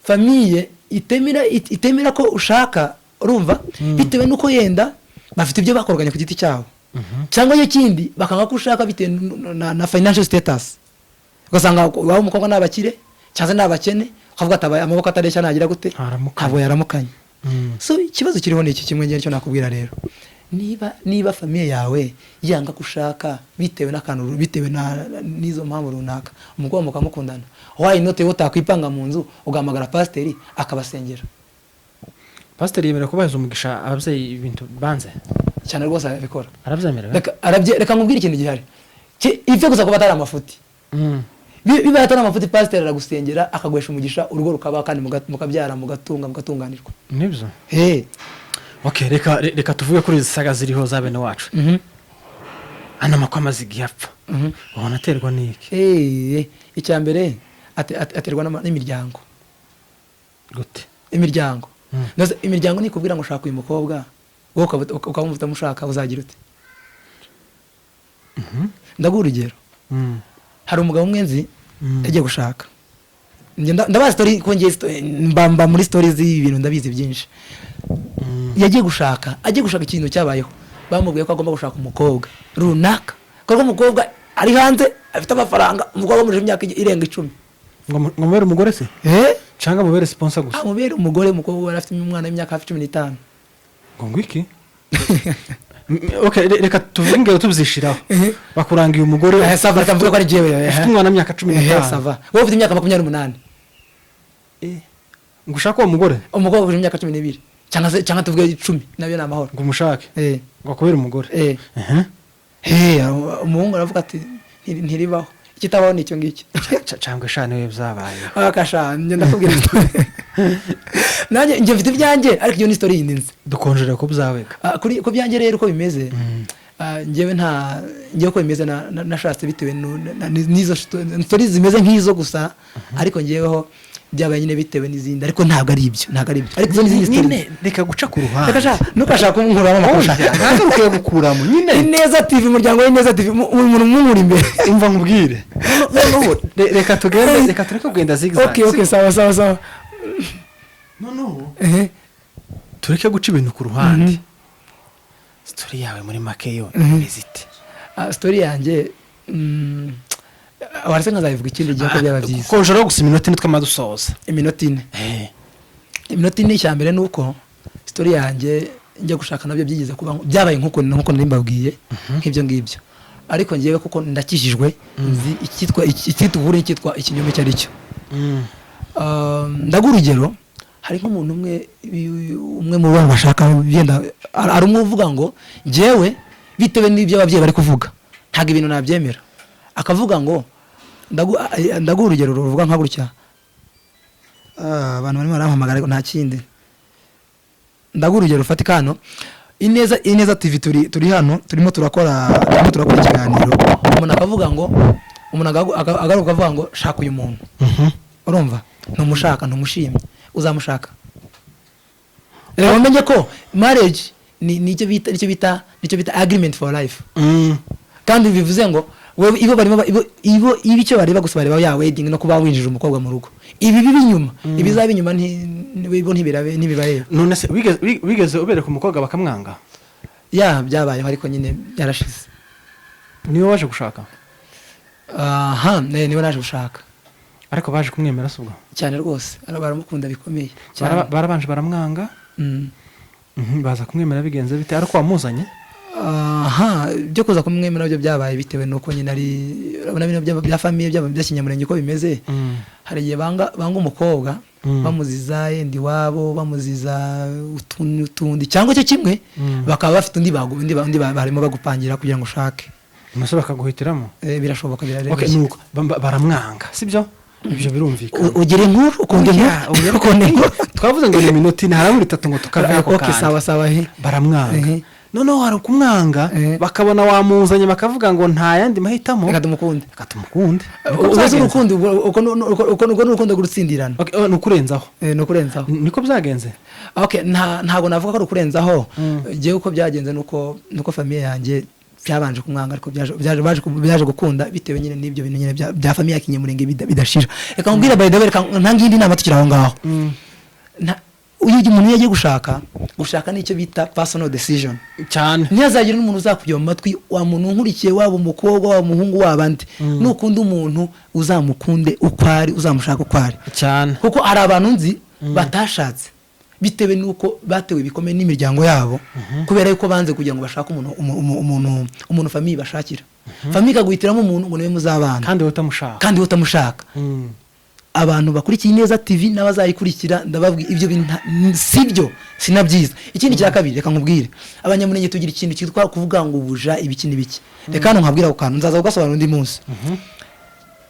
famille itemera ko ushaka, urumva, bitewe n'uko yenda bafite ibyo bakorwanya ku giti cyabo, cyangwa iyo kindi bakanga ko ushaka bitewe na financial status, ugasanga waba umukobwa ni abakire cyangwa se ni abakene, ukavuga ati: "Amaboko atareshya nagira gute?" Ntaramukanya. Ntabwo yaramukanye. So ikibazo kiriho ni iki kimwe ngicyo nakubwira rero: niba famille yawe yanga ko ushaka bitewe n'akantu, bitewe n'izo mpamvu runaka, umukobwa mukamukundana, why not wowe utakwipanga mu nzu ugahamagara pasiteri akabasengera? Pasiteri yemerewe kubahiriza umugisha ababyeyi ibintu banze? Cyane rwose arabikora. Arabyemerewe? Reka nkubwire ikintu gihari. Ipfe gusa kuba atari amafuti. Bibaye atari amafuti, pasiteri aragusengera akaguhesha umugisha, urugo rukaba kandi mukabyara, mugatunga, mugatunganirwa. Nibyo. Hey. Okay, reka tuvuge kuri izi saga ziriho za bene wacu. Ano makwe amaze igihe apfa, ubona aterwa n'iki? Icya mbere aterwa n'imiryango. Gute? Imiryango. Mbese imiryango nikubwira ngo ushaka uyu mukobwa, wowe ukaba wumva utamushaka, uzagira ute? Ndaguha urugero. Hari umugabo umwe nzi yagiye gushaka. Njye ndabazi story ko ngiye mba muri story z'ibi bintu, ndabizi byinshi. Yagiye gushaka, agiye gushaka, ikintu cyabayeho, bamubwiye ko agomba gushaka umukobwa runaka kuko umukobwa ari hanze afite amafaranga, umukobwa wamurije imyaka irenga 10. Ngo mubere umugore se? Eh? Cyangwa mubere sponsor gusa? Amubere umugore. Umukobwa yari afite umwana w'imyaka hafi 15. Ngo iki? Okay, reka tuvuge ingero tuzishiraho. Bakurangiye umugore Eh, ça va, reka mvuge ko ari jewe. ufite umwana w'imyaka cumi n'itanu. Ça va, wowe ufite imyaka 28. Ngo ushake uwo mugore? Umukobwa ufite imyaka 12 cyangwa se cyangwa tuvuge 10, nabyo ni amahoro. Ngo umushake? Eh. Ngo akubere umugore? Eh. Eh, umuhungu aravuga ati: "Ntiribaho, ikitabaho ni icyo ngicyo." Cyangwa eshanu we byabaye? Akasha, njye ndakubwira story. Nanjye njye mfite ibyanjye, ariko iyo ni story yindi nzi. Dukonjerera ko byabega. Ah, kuri ku byanjye rero uko bimeze, njyewe nta njyewe uko bimeze nashatse bitewe n'izo story zimeze nk'izo gusa, ariko njyeweho byabaye nyine bitewe n'izindi, ariko ntabwo ari ibyo, ntabwo ari ibyo, ariko izo n'izindi story. Nyine reka guca ku ruhande. Reka sha, ntukashaka kunkuramo amakuru sha. Oya, ntabwo ukwiye gukuramo nyine. Ineza TV, umuryango w'Ineza TV, umuntu mumuri imbere. Umva nkubwire, noneho reka tugende, reka tureke kugenda zigzag. Okay, sawa sawa sawa. Noneho Ehe. tureke guca ibintu ku ruhande. Story yawe muri make yo imeze ite? Ah, story yanjye, waretse nkazabivuga ikindi gihe ko byaba byiza. Konjeraho gusa iminota 4 twamaze dusoza. Iminota 4. Iminota 4. Icya mbere ni uko story yanjye njya gushaka nabyo byigeze kuba byabaye nkuko nari mbabwiye nk'ibyo ngibyo, ariko ngewe kuko ndakijijwe, nzi icyitwa ukuri n'icyitwa ikinyoma icyo ari cyo. Ndaguha urugero. Hari nk'umuntu umwe mu bantu bashaka, yenda hari umwe uvuga ngo njyewe bitewe n'ibyo ababyeyi bari kuvuga ntabwo ibintu nabyemera, akavuga ngo ndaguha urugero ruvuga nka gutya. Ah, abantu barimo barampamagara ariko nta kindi. Ndaguha urugero rufatika. Hano Ineza TV, turi hano turimo turakora ikiganiro, umuntu akavuga ngo Umuntu agaruka avuga ngo shaka uyu muntu, urumva ntumushaka, ntumushimye, uzamushaka. Reka umenye ko marriage ni nicyo bita agreement for life. Kandi bivuze ngo wewe ibo barimo ibo icyo bareba gusa, bareba ya wedding no kuba winjije umukobwa mu rugo. Ibi biba inyuma, ibizaba inyuma ibo ntibirabe, ntibibareba. None se wigeze ubereka umukobwa bakamwanga? Ya, byabayeho, ariko nyine byarashize. Niwe waje gushaka? Aha, niwe naje gushaka. Ariko baje kumwemera se ubwo? Cyane rwose, baramukunda bikomeye cyane. Barabanje baramwanga? Baza kumwemera bigenze bite? Ariko wamuzanye? Aha, byo kuza kumwemera byo byabaye bitewe n'uko nyine ari, urabona bino bya famille bya Kinyamurenge uko bimeze. Hari igihe banga umukobwa, bamuziza yenda iwabo, bamuziza utundi utundi cyangwa icyo kimwe, bakaba bafite undi barimo bagupangira kugira ngo ushake. Umusore bakaguhitiramo? Birashoboka, Okay, birareba. Nuko baramwanga, sibyo? Ibyo birumvikana. Ugira inkuru, ukunda Oya, inkuru, oya. ukunda inkuru. Twavuze ngo ni iminota 4, harabura 3 ngo tukave ako Okay. kantu. Sawa sawa, he. Baramwanga. Noneho hari ukumwanga, bakabona wamuzanye, bakavuga ngo nta yandi mahitamo, Reka tumukunde. Reka tumukunde. Niko Ubwo si byagenze. urukundo, uko ni urukundo rw'urutsindirano. Okay, oh, ni ukurenzaho. Ni ukurenzaho. Niko byagenze? Okay, ntago navuga ko ari ukurenzaho. Jewe uko byagenze nuko famille yanjye byabanje kumwanga, ariko byaje gukunda bitewe nyine n'ibyo bintu nyine bya famille ya Kinyamurenge bidashira. Reka nkubwire, by the way, reka ntange indi nama tukiri aho ngaho. Iyo umuntu iyo agiye gushaka nicyo bita personal decision. Cyane. Ntihazagire n'umuntu uzakujya mu matwi. Wa muntu unkurikiye, waba umukobwa, waba umuhungu, waba andi, nukunda umuntu uzamukunde uko ari, uzamushaka uko ari. Cyane. Kuko hari abantu nzi batashatse bitewe n'uko batewe ibikomere n'imiryango yabo, kubera yuko banze kugira ngo bashake umuntu famille bashakira. Famille ikaguhitiramo umuntu ngo niwe muzabana, kandi wowe utamushaka. Kandi wowe utamushaka. Abantu bakurikiye Ineza TV n'abazayikurikira, ndababwira, ibyo bintu si byo, si na byiza. Ikindi cya kabiri, reka nkubwire, Abanyamurenge tugira ikintu cyitwa kuvuga ngo ubuja, ibiki n'ibiki. Reka hano nkabwira ako kantu, nzaza kugasobanura undi munsi.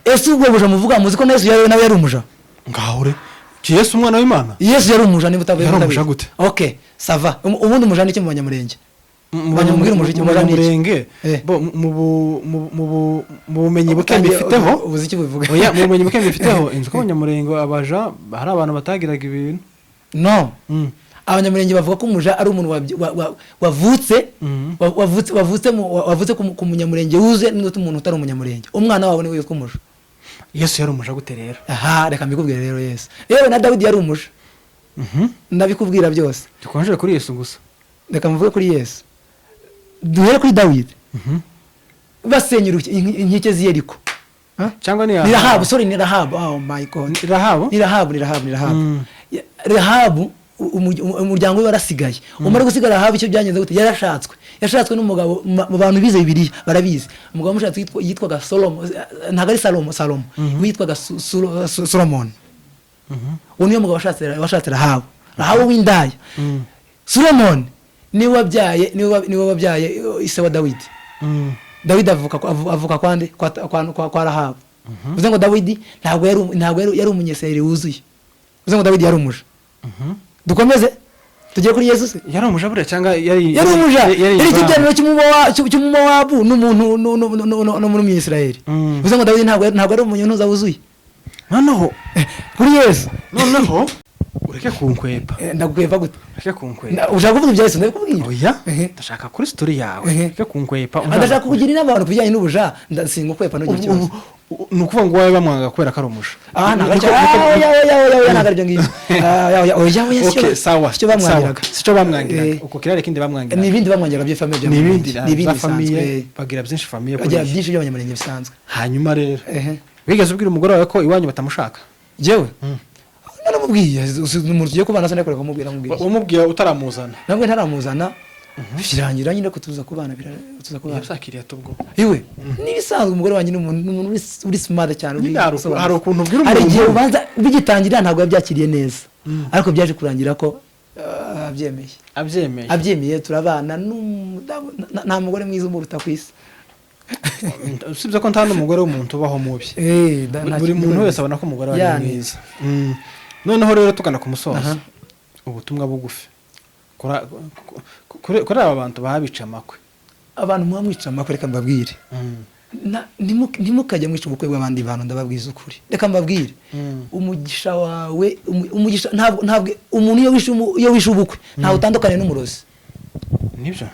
Ese ubwo buja muvuga, muzi ko na Yesu nawe yari umuja? Ngaho ure, Yesu umwana w'Imana? Yesu yari umuja, niba utavuye. Yari umuja gute? Okay, ça va. Ubundi umuja ni iki mu Banyamurenge? Banyamubwire umuja, mu umuja ni iki? Banyamurenge, bo mu bumenyi buke mbifiteho, Ubuze icyo bubivuga. Oya, mu bumenyi buke mbifiteho, inzu ko Abanyamurenge abaja hari abantu batagiraga ibintu. No, Abanyamurenge bavuga ko umuja ari umuntu wavutse wavutse ku munyamurenge wuzuye n'undi muntu utari umunyamurenge. Umwana wabo niwe witwa umuja. Yesu yari umuja gute rero? Aha, reka mbikubwire rero. Yesu, yewe na Dawidi yari umuja. Ndabikubwira byose. Dukonjere kuri Yesu gusa. Reka mvuge kuri Yesu, duhere kuri Dawidi basenyera inkike z'i Yeriko. Huh? Cyangwa ni Ni Rahabu, sorry, ni Rahabu. Oh my God. Ni Rahabu? Ni Rahabu, ni Rahabu, ni Rahabu. Rahabu, umuryango we warasigaye. Umara gusigara Rahabu, icyo byagenze gute? Yarashatswe, yashatswe n'umugabo. Mu bantu bize Bibiliya barabizi, umugabo wamushatse yitwaga Solomo. Ntabwo ari Salomo, Salomo witwaga Solomon. Uwo niwe mugabo washatse Rahabu, Rahabu w'indaya. Solomon niwe wabyaye ise wa Dawidi. Dawidi avuka kwande? Kwa Rahabu. Bivuze ngo Dawidi ntabwo yari umunyeseri wuzuye. Bivuze ngo Dawidi yari umuja. Dukomeze tujye kuri Yesu se? Yari umuja buriya cyangwa yari Yari umuja. Yari Yari ikiganiro cy'Umumowabu n'umuntu n'Umuyisiraheli. Bivuze ngo Dawidi ntabwo ari umunyentuza wuzuye. Noneho Kuri Yesu. Noneho ureke kunkwepa. Ndagukwepa gute? Ureke kunkwepa. Ushaka kuvuga ibya Yesu, ndabikubwira. Oya. Ehe. Ndashaka kuri story yawe. Ehe. Ureke kunkwepa. Ndashaka kukugira inama abantu ku bijyanye n'ubuja, singukwepa, ntugire ikibazo. Ni ukuvuga ngo wowe bamwanga kubera ko ari umuja? Ah, ntabwo aricyo. Ah, oya, oya, oya, oya, ntabwo aribyo ngibyo. Ah, oya, oya, oya, oya, Okay, sawa. sicyo bamwangiraga. Sawa. Sicyo bamwangiraga. Uko kirari kindi bamwangiraga? Ni ibindi bamwangiraga by'ifamille. Ni ibindi. Ni ibindi za famille. bisanzwe. Bagira byinshi famille Bagira kuriya. byinshi by'Abanyamurenge bisanzwe. Hanyuma rero, Ehe. wigeze ubwira umugore wawe ko iwanyu batamushaka? Jewe naramubwiye. Umuntu tugiye kubana, sinakora kumubwira, mubwiye. Wamubwiye utaramuzana? Nabwo ntaramuzana, birangira nyine ko tuza kubana, tuza kubana. Yasakiriye tubwo? Iwe n'ibisanzwe, umugore wanjye ni umuntu uri smart cyane, uri Nyine usobanutse. hari ukuntu ubwira Hari umuntu. igihe ubanza bigitangira ntabwo yabyakiriye neza, ariko byaje kurangira ko abyemeye. Abyemeye. Abyemeye, turabana n'umudamu. Nta mugore mwiza umuruta ku isi. Usibye ko nta n'umugore w'umuntu ubaho mubi. Nta Buri kintu muntu rwose. wese abona ko umugore we ari Yani. mwiza. Noneho rero tugana ku musozo, ubutumwa bugufi kuri aba bantu babica amakwe. Abantu muba mwica amakwe, reka mbabwire. Ntimukajye mwica ubukwe bw'abandi bantu. Ndababwiza ukuri, reka mbabwire. Umugisha wawe, umugisha, ntabwo umuntu iyo wishe ubukwe ntawe utandukanye n'umurozi. Nibyo.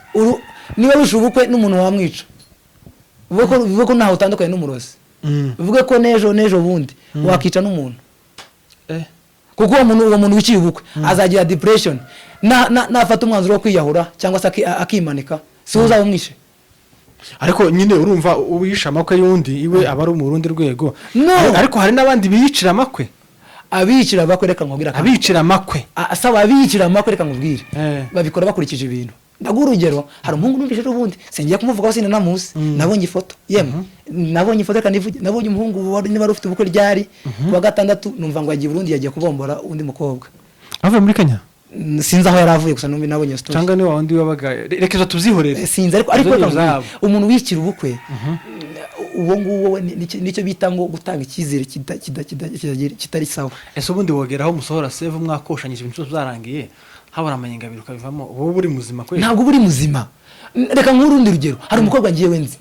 Niba wishe ubukwe n'umuntu wamwica, bivuge ko ntawe utandukanye n'umurozi. Bivuge ko n'ejo bundi wakica n'umuntu. Kuko uwo muntu wiciye ubukwe azagira depression, nafata umwanzuro wo kwiyahura cyangwa se akimanika, si we uzaba umwishe. Ariko nyine urumva, uwishe amakwe y'undi iwe aba ari mu rundi rwego. No. Ariko hari n'abandi biyicira amakwe. Abiyicira amakwe, reka nkubwire akantu. Abicira amakwe. Asaba abiyicira amakwe, reka nkubwire. Eh. Babikora bakurikije ibintu. Ndaguha urugero: hari umuhungu numvise ejo bundi, singiye kumuvugaho, sinanamuzi. Nabonye ifoto, yemwe nabonye ifoto, reka nivuge. Nabonye umuhungu wari niba wari ufite ubukwe ryari ku wa gatandatu, numva ngo yagiye i Burundi, yagiye kubombora undi mukobwa. Avuye muri Kenya? Sinzi aho yari avuye, gusa numva nabonye iyo story. Cyangwa ni wa wundi wabaga, reka izo tubyihorere. Sinzi, ariko Izo reka ni nkubwire, izabo. umuntu wikira ubukwe uwo nguwo we nicyo bita ngo gutanga icyizere kitari sawa. Ese ubundi wogeraho musohora save, mwakoshanyije, ibintu byose byarangiye, habura amanyenga abiri ukabivamo, wowe uri muzima kweli? Ntabwo uba uri muzima. Reka nk'urundi rugero: hari umukobwa ngiye nzi,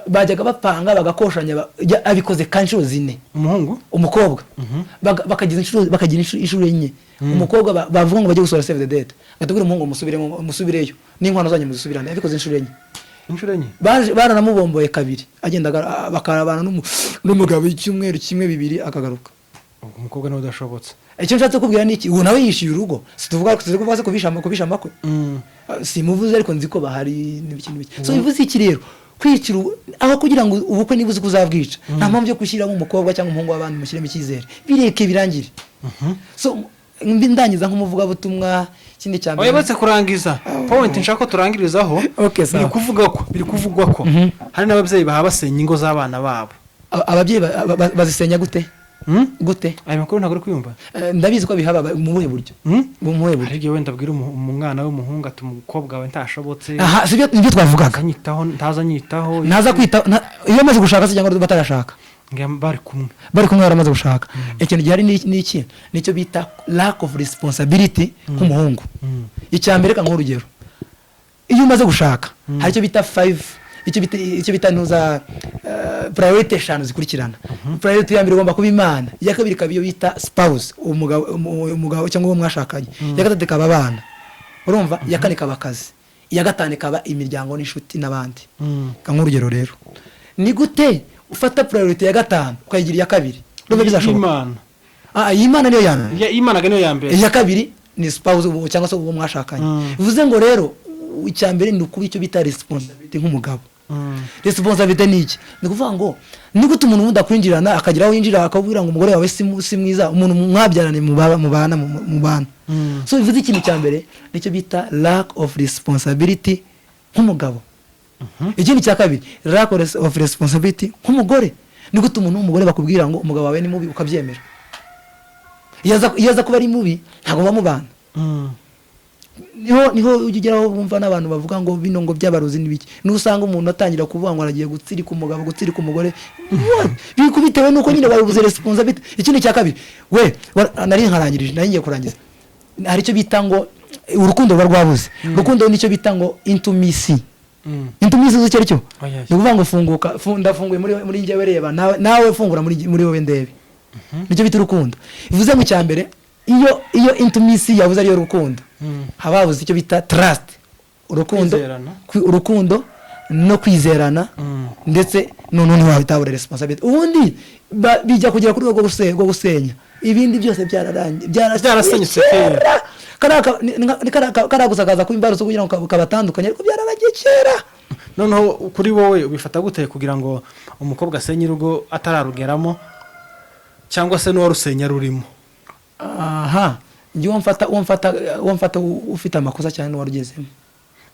bajyaga bapanga bagakoshanya, abikoze ka inshuro 4. Umuhungu? Umukobwa. Bakagira inshuro 4. Umukobwa bavuga ngo bajye gusohora save the date, gatubwira umuhungu: "Musubiremo, musubireyo n'inkwano zanyu muzisubirane." Yabikoze inshuro 4. Inshuro 4? Baranamubomboye kabiri, agenda bakarabana n'umugabo icyumweru kimwe, bibiri, akagaruka. Ubwo umukobwa niwe udashobotse. Icyo nshatse kubwira ni iki? Ubu nawe yishyuye urugo. Situvuga tuvuga se kubisha amakwe? Simuvuze, ariko nzi ko bahari n'ibiki n'ibiki. So bivuze iki rero? Kwicira aho kugira ngo ubukwe, niba uzi ko uzabwica, nta mpamvu yo gushyiramo umukobwa cyangwa umuhungu w'abandi, mushyiremo icyizere, bireke birangire. So ndangiza nk'umuvugabutumwa, ikindi cya mbere Wayobotse kurangiza, point nshaka ko turangirizaho. Okay, sawa. Biri kuvugwa ko hari n'ababyeyi baha basenya ingo z'abana babo. Ababyeyi bazisenya gute? Hmm? Gute? Ayo makuru ntabwo uri kuyumva? Ndabizi ko bihaba, mu buhe buryo? Hmm? Mu buhe buryo? Hari igihe wenda abwira umwana w'umuhungu ati: "Umukobwa wawe ntashobotse." Aha sibyo, nibyo twavugaga. Ntazanyitaho, ntazanyitaho. Ntaza kwita iyo amaze gushaka se cyangwa batarashaka? Ngo bari kumwe. Bari kumwe, baramaze gushaka. Ikintu gihari ni iki? Nicyo bita lack of responsibility k'umuhungu. Icya mbere, reka nk'urugero: iyo umaze gushaka, hari icyo bita five, icyo bita ntuza, priority 5 zikurikirana. Priority ya mbere igomba kuba Imana, iya kabiri ikaba iyo bita spouse, umugabo cyangwa uwo mwashakanye, iya gatatu ikaba abana, urumva, iya kane ikaba akazi, iya gatanu ikaba imiryango n'inshuti n'abandi. Reka nk'urugero rero: ni gute ufata priority ya gatanu ukayigira iya kabiri? Urumva bizashoboka? Imana. Ah, iyi Imana niyo ya mbere. Imana niyo ya mbere. Iya kabiri ni spouse cyangwa se uwo mwashakanye. Bivuze ngo rero icya mbere ni ukuba icyo bita responsibility nk'umugabo. Responsibility ni iki? Ni ukuvuga ngo ni gute umuntu wundi akwinjirana, akagira aho yinjira, akabwira ngo umugore wawe si mwiza, umuntu mwabyaranye, mubana. So bivuze ikintu cya mbere nicyo bita lack of responsibility nk'umugabo. Ikindi cya kabiri, lack of responsibility nk'umugore. Ni gute umuntu w'umugore bakubwira ngo umugabo wawe ni mubi ukabyemera? Iyo aza kuba ari mubi ntabwo muba mubana. Niho ujya ugeraho wumva n'abantu bavuga ngo bino ngo by'abarozi n'ibiki. Niho usanga umuntu atangira kuvuga ngo aragiye gutsirika umugabo, gutsirika umugore. What? Bitewe n'uko nyine babuze responsibility. Ikindi cya kabiri, we nari nkarangirije, nari ngiye kurangiza, hari icyo bita ngo urukundo ruba rwabuze. Urukundo nicyo bita ngo intimacy. Intimacy uzi icyo ari cyo? Oya. Ni ukuvuga ngo funguka, ndafunguye muri njyewe, reba nawe fungura muri wowe ndebe. Nicyo bita urukundo. Bivuze ngo icya mbere, iyo intimacy yabuze, ariyo rukundo, haba habuze icyo bita trust, urukundo. Kwizerana. Urukundo no kwizerana. Ndetse noneho ntiwabitabura responsibility. Ubundi bijya kugera kuri rwego rwo gusenya, ibindi byose byararangiye. Byarasenyutse kera. Kariya gusa kaza kuba imbarutso kugira ngo kabatandukanye, ariko byarabagiye kera. Noneho kuri wowe ubifata gute kugira ngo umukobwa asenye urugo atararugeramo, cyangwa se n'uwarusenya rurimo? Aha njye uwo mfata ufite amakosa cyane n'uwarugezemo.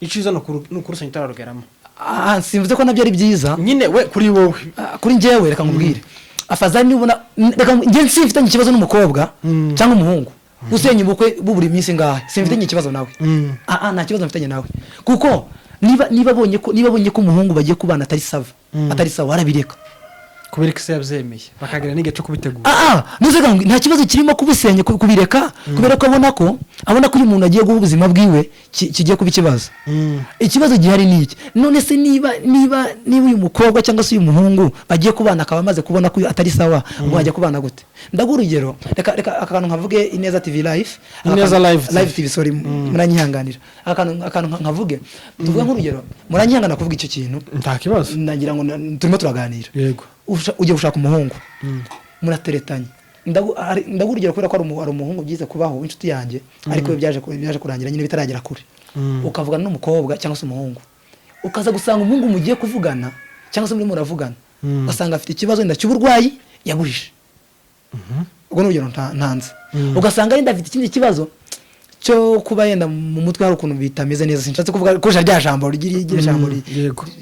Icyiza ni ukurusenya utararugeramo. Ah, simvuze ko nabyo ari byiza. Nyine we, kuri wowe. Ah, kuri njyewe, reka nkubwire, afazari nubona, reka njye simfitanye ikibazo n'umukobwa cyangwa umuhungu usenya ubukwe buburi minsi ngahe, simfitanye ikibazo nawe. Ah, ah, nta kibazo mfitanye nawe, kuko niba abonye ko umuhungu bagiye kubana atari sawa, atari sawa, arabireka. Kubera ko isi yabyemeye, bakagira n'igihe cyo kubitegura. Ah, nuze ngo nta kibazo kirimo kubisenya, kubireka, kubera ko abona ko uyu muntu agiye guha ubuzima bwiwe, kigiye kuba ikibazo. Ikibazo gihari ni iki: none se niba uyu mukobwa cyangwa se uyu muhungu bagiye kubana akaba amaze kubona ko uyu atari sawa, ngo bajya kubana gute? Ndaguha urugero. Reka aka kantu nkavuge, Ineza TV Live. Aka Ineza kantu- Live TV. Live TV, sorry, muranyihanganira. Aka kantu nkavuge, tuvuge nk'urugero, muranyihangana kuvuga icyo kintu. Nta kibazo. Nagira ngo turimo turaganira. Yego. Ugiye gushaka umuhungu, murateretanye. Ndaguha urugero kubera ko hari umuhungu byize kubaho w'inshuti yanjye, ariko we byaje kurangira nyine bitaragera kure. Ukavugana n'umukobwa cyangwa se umuhungu, ukaza gusanga umuhungu mugiye kuvugana cyangwa se murimo muravugana, ugasanga afite ikibazo wenda cy'uburwayi yaguhishe. Ubwo ni urugero ntanze. Ugasanga yenda afite ikindi kibazo cyo kuba yenda mu mutwe hari ukuntu bitameze neza. Sinshatse kuvuga koresha rya jambo rigira jambo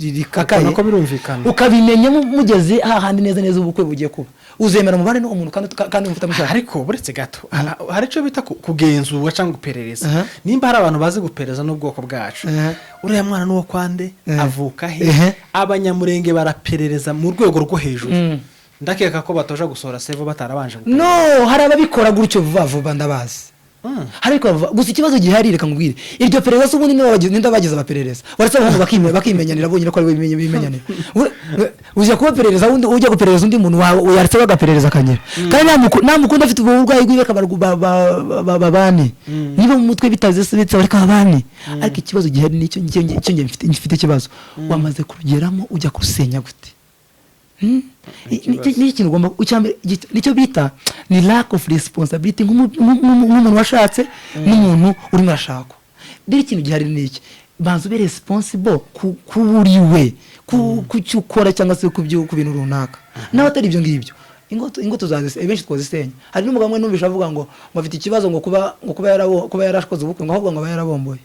rikakaye. Ubona ko birumvikana. Ukabimenya mugeze hahandi neza neza ubukwe bugiye kuba, uzemera umubare n'uwo muntu kandi mufite amushaka? Ariko buretse gato, hari icyo bita kugenzura cyangwa guperereza. Nimba hari abantu bazi guperereza n'ubwoko bwacu, uriya mwana n'uwo kwande, avuka he? Abanyamurenge baraperereza mu rwego rwo hejuru. Ndakeka ko batoja gusohora sevo batarabanje guperereza. No, hari ababikora gutyo vuba vuba, ndabazi. Hari ababikora vuba. Gusa ikibazo gihari, reka nkubwire, iryo perereza se ubundi ninde wabagize abaperereza? Waretse abahungu bakimenyanira bonyine, ko ari bo bimenyanira. Ujya kubaperereza undi, ujya guperereza undi muntu wawe, yaretse bagaperereza akanyera. Kandi namukunda afite ubwo burwayi bwiwe, babane. Niba mu mutwe bitaze se bitse, bareka babane. Ariko ikibazo gihari nicyo icyo njye mfite ikibazo: wamaze kurugeramo, ujya kurusenya gute? Ni ikintu ugomba, icyambere nicyo bita ni lack of responsibility nk'umuntu washatse n'umuntu urimo arashakwa. Rero ikintu gihari ni iki: banza ube responsible ku buri we, ku cyo ukora cyangwa se ku bintu runaka. Nawe atari ibyo ngibyo, ingo tuzazise benshi twazisenya. Hari n'umugabo umwe numvise avuga ngo afite ikibazo, ngo kuba yarashkoze ubukwe, ngo ahubwo ngo aba yarabomboye.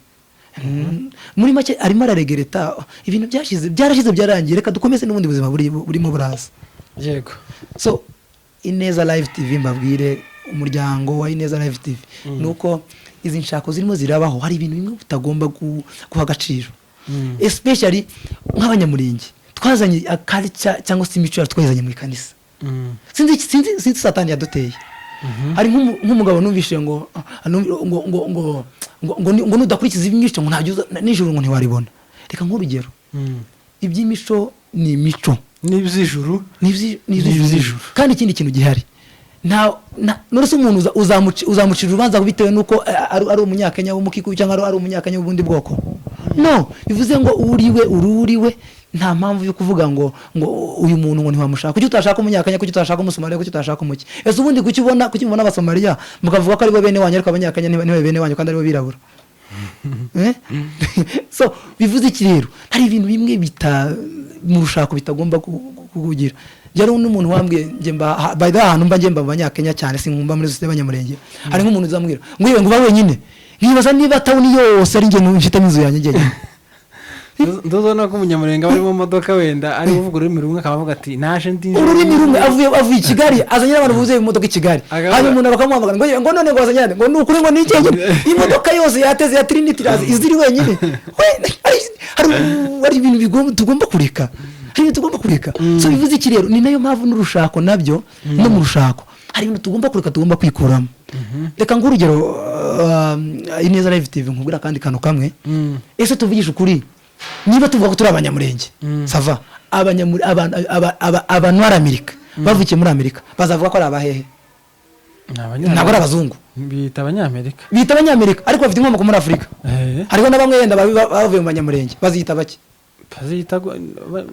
Muri make arimo araregereta ibintu byashize, byarashize, byarangiye, reka dukomeze n'ubundi buzima burimo buraza. So Ineza Live TV, mbabwire umuryango wa Ineza Live TV, ni uko izi nshako zirimo zirabaho, hari ibintu bimwe utagomba guha agaciro, especially nk'abanyamurenge twazanye culture cyangwa se imico yacu twayizanye mu ikanisa. Sinzi satani yaduteye. Hari nk'umugabo numvise ngo ah, numvi- ngo ngo ngo ngo ngo ni- ngo nudakurikiza imico ngo ntabyo nijoro ngo ntiwaribona. Reka nk'urugero, iby'imico ni imico. N'iby'ijuru. Ni iby'ijuru. Kandi ikindi kintu gihari, nta none se umuntu uzamucira urubanza bitewe n'uko ari umunyakenya w'umukikuyu cyangwa ari umunyakenya w'ubundi bwoko? No bivuze ngo uriwe uri uriwe, nta mpamvu yo kuvuga ngo uyu muntu ngo ntiwamushaka. Kuki utashaka umunyakenya? Kuki utashaka umusomaliya? Kuki utashaka umuki? Ese ubundi kuki mubona abasomaliya mukavuga ko aribo bene wanyu, ariko abanyakenya ntibabe bene wanyu kandi aribo birabura? Eh? So bivuze iki rero? Hari ibintu bimwe bita mu rushako bitagomba kugira. Yari n'umuntu wambwiye, njye mba by the way, ahantu mba njye mba mu banyakenya cyane, sinkumva muri sosiyete y'abanyamurenge. Hari nk'umuntu uzambwira ngo yewe, ngo uba wenyine, nkibaza niba town yose ari njye mfitemo inzu yanjye njyenyine. Nduzona ko umunyamurenge aba ari mu modoka, wenda ari kuvuga ururimi rumwe, akaba avuga ati naje ndi Ururimi rumwe, avuye i Kigali, azanye n'abantu buzuye mu modoka i Kigali. Hanyuma umuntu bakamuhamagara ngo yewe, ngo none ngo wazanye nde? Ngo ni ukuri ngo ni njyenyine, imodoka yose yateze ya Trinity iraza iziri wenyine. We, hari ibintu tugomba kureka, hari ibintu tugomba kureka. So bivuze iki rero? Ni nayo mpamvu n'urushako nabyo, no mu rushako hari ibintu tugomba kureka, tugomba kwikuramo. Reka nguhe urugero, Ineza Live TV, nkubwira akandi kantu kamwe. Ese tuvugishe ukuri, niba tuvuga ko turi abanyamurenge, ça va, abantu muri Amerika, bavukiye muri Amerika, bazavuga ko ari abahehe? Ntabwo ari abazungu. Bita abanyamerika. Bita abanyamerika, ariko bafite inkomoko muri Afurika. Hariho na bamwe wenda bavuye mu banyamurenge, baziyita bake? Baziyita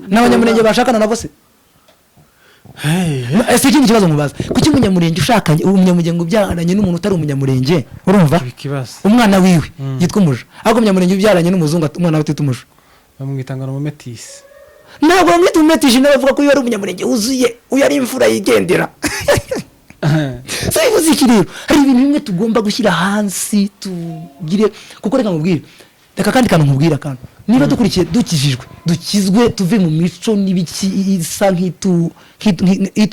N'abanyamurenge bashakana nabo se? Ese ikindi kibazo nkubaza, kuki umunyamurenge ushakanye, umunyamurenge ubyaranye n'umuntu utari umunyamurenge, urumva, Ikibazo. umwana wiwe yitwa umuja, ariko umunyamurenge ubyaranye n'umuzungu umwana we atita umuja? Bamwita ngo ni umumetisi. Ntabwo bamwita umumetisi, nawe bavuga ko uyu ari umunyamurenge wuzuye, uyu ari imfura yigendera. So bivuze iki rero? Hari ibintu bimwe tugomba gushyira hasi tugire, kuko reka nkubwire, reka kandi kantu nkubwire akantu: niba dukurikiye, dukijijwe, dukizwe, tuve mu mico n'ibiki isa nk'itu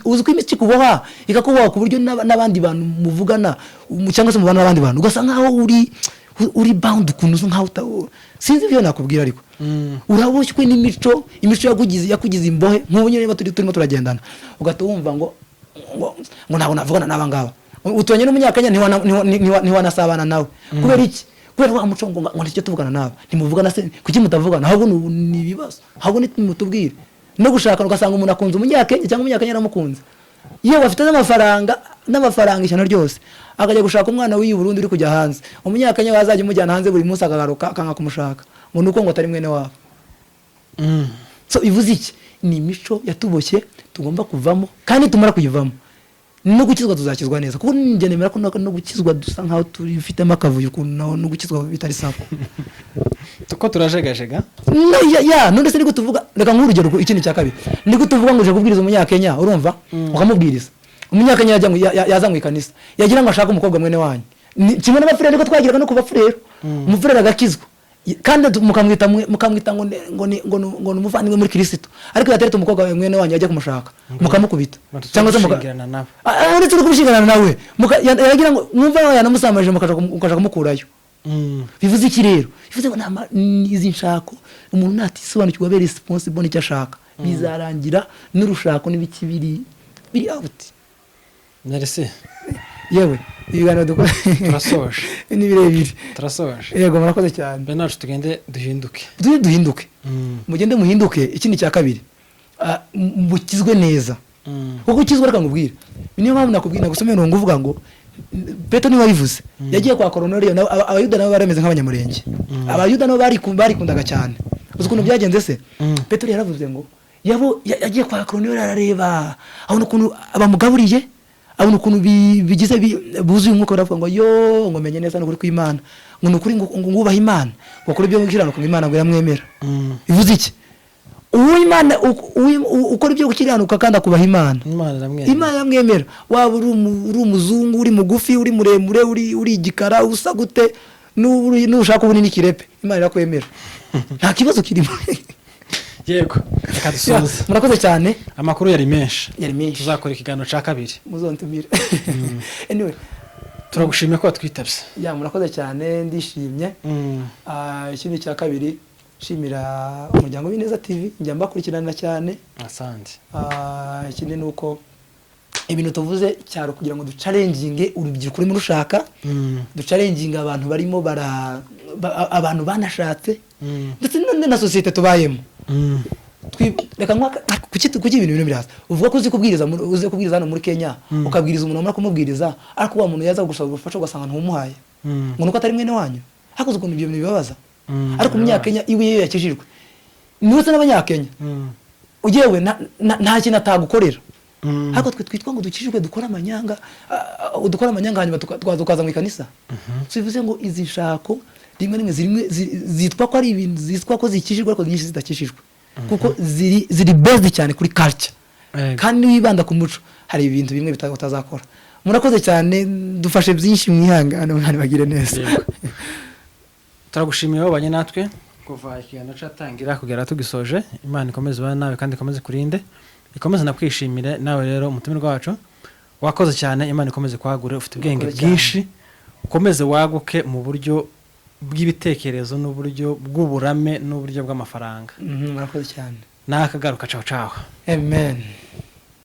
uzi ko imico ikuboha, ikakuboha ku buryo n'abandi bantu muvugana cyangwa se mubana n'abandi bantu ugasa nkaho uri Uri bound ukuntu usa nkaho sinzi ibyo nakubwira, ariko uraboshywe n'imico, imico yakugize imbohe. Nk'ubu nyine niba turimo turagendana, ugahita wumva ngo ntabwo navugana n'aba ngaba. Uturanye n'umunyakenya, ntiwanasabana nawe. Kubera iki? Kubera wa muco ngo ntitujye tuvugana nawe. Ntimuvugana se? Kuki mutavugana? Ahubwo ni ibibazo, ahubwo nimutubwire. No gushaka, ugasanga umuntu akunze umunyakenya cyangwa umunyakenya aramukunze, yewe afite n'amafaranga, ishyano ryose, akajya gushaka umwana w'iyi Burundi uri kujya hanze. Umunyakenya wazajya umujyana hanze buri munsi, akagaruka akanga kumushaka ngo ni uko ngo atari mwene wabo. So bivuze iki? Ni imico yatuboshye tugomba kuvamo, kandi tumara kuyivamo no gukizwa tuzakizwa neza, kuko njye nemera ko no gukizwa dusa nkaho turifitemo akavuyo ukuntu, no gukizwa bitari sawa. Ko turajegajega. No, ya none se niko tuvuga? Reka nk'urugero, ikindi cya kabiri, niko tuvuga ngo uje kubwiriza umunyakenya, urumva, ukamubwiriza, umunyakenya yajya yaza mu ikanisa, yagira ngo ashake umukobwa mwene wanyu. Kimwe n'abafurere, niko twagiraga no ku bafurero. Umufurere agakizwa, kandi mukamwita ngo ni umuvandimwe muri Kirisito, ariko yateretse umukobwa wawe mwene wanyu, yajya kumushaka mukamukubita. Cyangwa se Cyangwa nabo. Ah, uretse no kubishingana nawe, yagira ngo mwumva yanamusambanije, mukaja kumukurayo. Bivuze iki rero? Bivuze ngo izi nshako, umuntu natisobanukirwa, abe responsible n'icyo ashaka, bizarangira n'urushako n'ibiki biri out. Merci. Yewe, ibiganiro dukora Turasoje. ni birebire. Turasoje. Yego, murakoze cyane. Mbere nacu tugende duhinduke. Tujye duhinduke. Mugende muhinduke. Ikindi cya kabiri, mukizwe neza. Kuko ukizwa, reka nkubwire, niyo mpamvu nakubwira, nagusomeye umurongo uvuga ngo Petero niwe wabivuze, yagiye kwa Koroneliyo. Abayuda nabo bari bameze nk'abanyamurenge. Abayuda nabo barikundaga cyane. Uzi ukuntu byagenze se? Petero yaravuze ngo yagiye kwa Koroneliyo, arareba, abona ukuntu bamugaburiye, abona ukuntu bigize buzuye umwuka, baravuga ngo yo, ngo menye neza n'ukuri kw'Imana, ngo ni ukuri, ngo ngubahe Imana, ngo kuri ibyo gukiranuka, ngo Imana ngo iramwemera. Bivuze iki? Uw'Imana ukora ibyo gukiranuka kandi akubaha Imana, Imana iramwemera. Imana iramwemera. Waba uri umuzungu, uri mugufi, uri muremure, uri igikara, usa gute, nushaka ubu n'ikirepe, Imana irakwemera, nta kibazo kirimo. Yego, reka dusoze. Murakoze cyane. Amakuru yari menshi. Yari menshi. Tuzakora ikiganiro cya kabiri. Muzontumire anyway. Turagushimiye ko watwitabye. Ya, murakoze cyane, ndishimye. Ikindi cya kabiri, nshimira umuryango w'Ineza TV, njya mbakurikirana cyane. Asante. Ikindi ni uko ibintu tuvuze cyaro kugira ngo duchallenginge urubyiruko rurimo rushaka, duchallenginge abantu barimo abantu banashatse, ndetse na sosiyete tubayemo. Reka kuki ibintu biraza uvuga ko uzi kubwiriza uzi kubwiriza hano muri Kenya, ukabwiriza umuntu, wamara kumubwiriza, ariko wa muntu yaza gusaba ubufasha ugasanga ntumuhaye, ngo nuko atari mwene wanyu? Ariko uzi ukuntu ibyo bintu bibabaza? Ariko umunyakenya iwe iyo yakijijwe, niwe se n'abanyakenya, ugewe nta kintu atagukorera. Ariko twe twitwa ngo dukijijwe dukora amanyanga, dukora amanyanga, hanyuma tukaza mu ikanisa. So bivuze ngo izi nshako rimwe rimwe zitwa ko ari ibintu zitwa ko zikijijwe, ariko nyinshi zidakijijwe, kuko ziri based cyane kuri culture. Kandi wibanda ku muco, hari ibintu bimwe utazakora. Murakoze cyane, dufashe byinshi, mwihangane, mwihangane, bagire neza. Yego. Turagushimiye wabanye natwe kuva ikiganiro cyatangira kugera tugisoje. Imana ikomeze ibane nawe kandi ikomeze kurinde, ikomeze nakwishimire nawe. Rero umutumirwa wacu, wakoze cyane, Imana ikomeze kwagure, ufite ubwenge Urakoze cyane. bwinshi, ukomeze waguke mu buryo bw'ibitekerezo n'uburyo bw'uburame n'uburyo bw'amafaranga. Murakoze cyane. Nakagaruka, cawo cawo. Amen.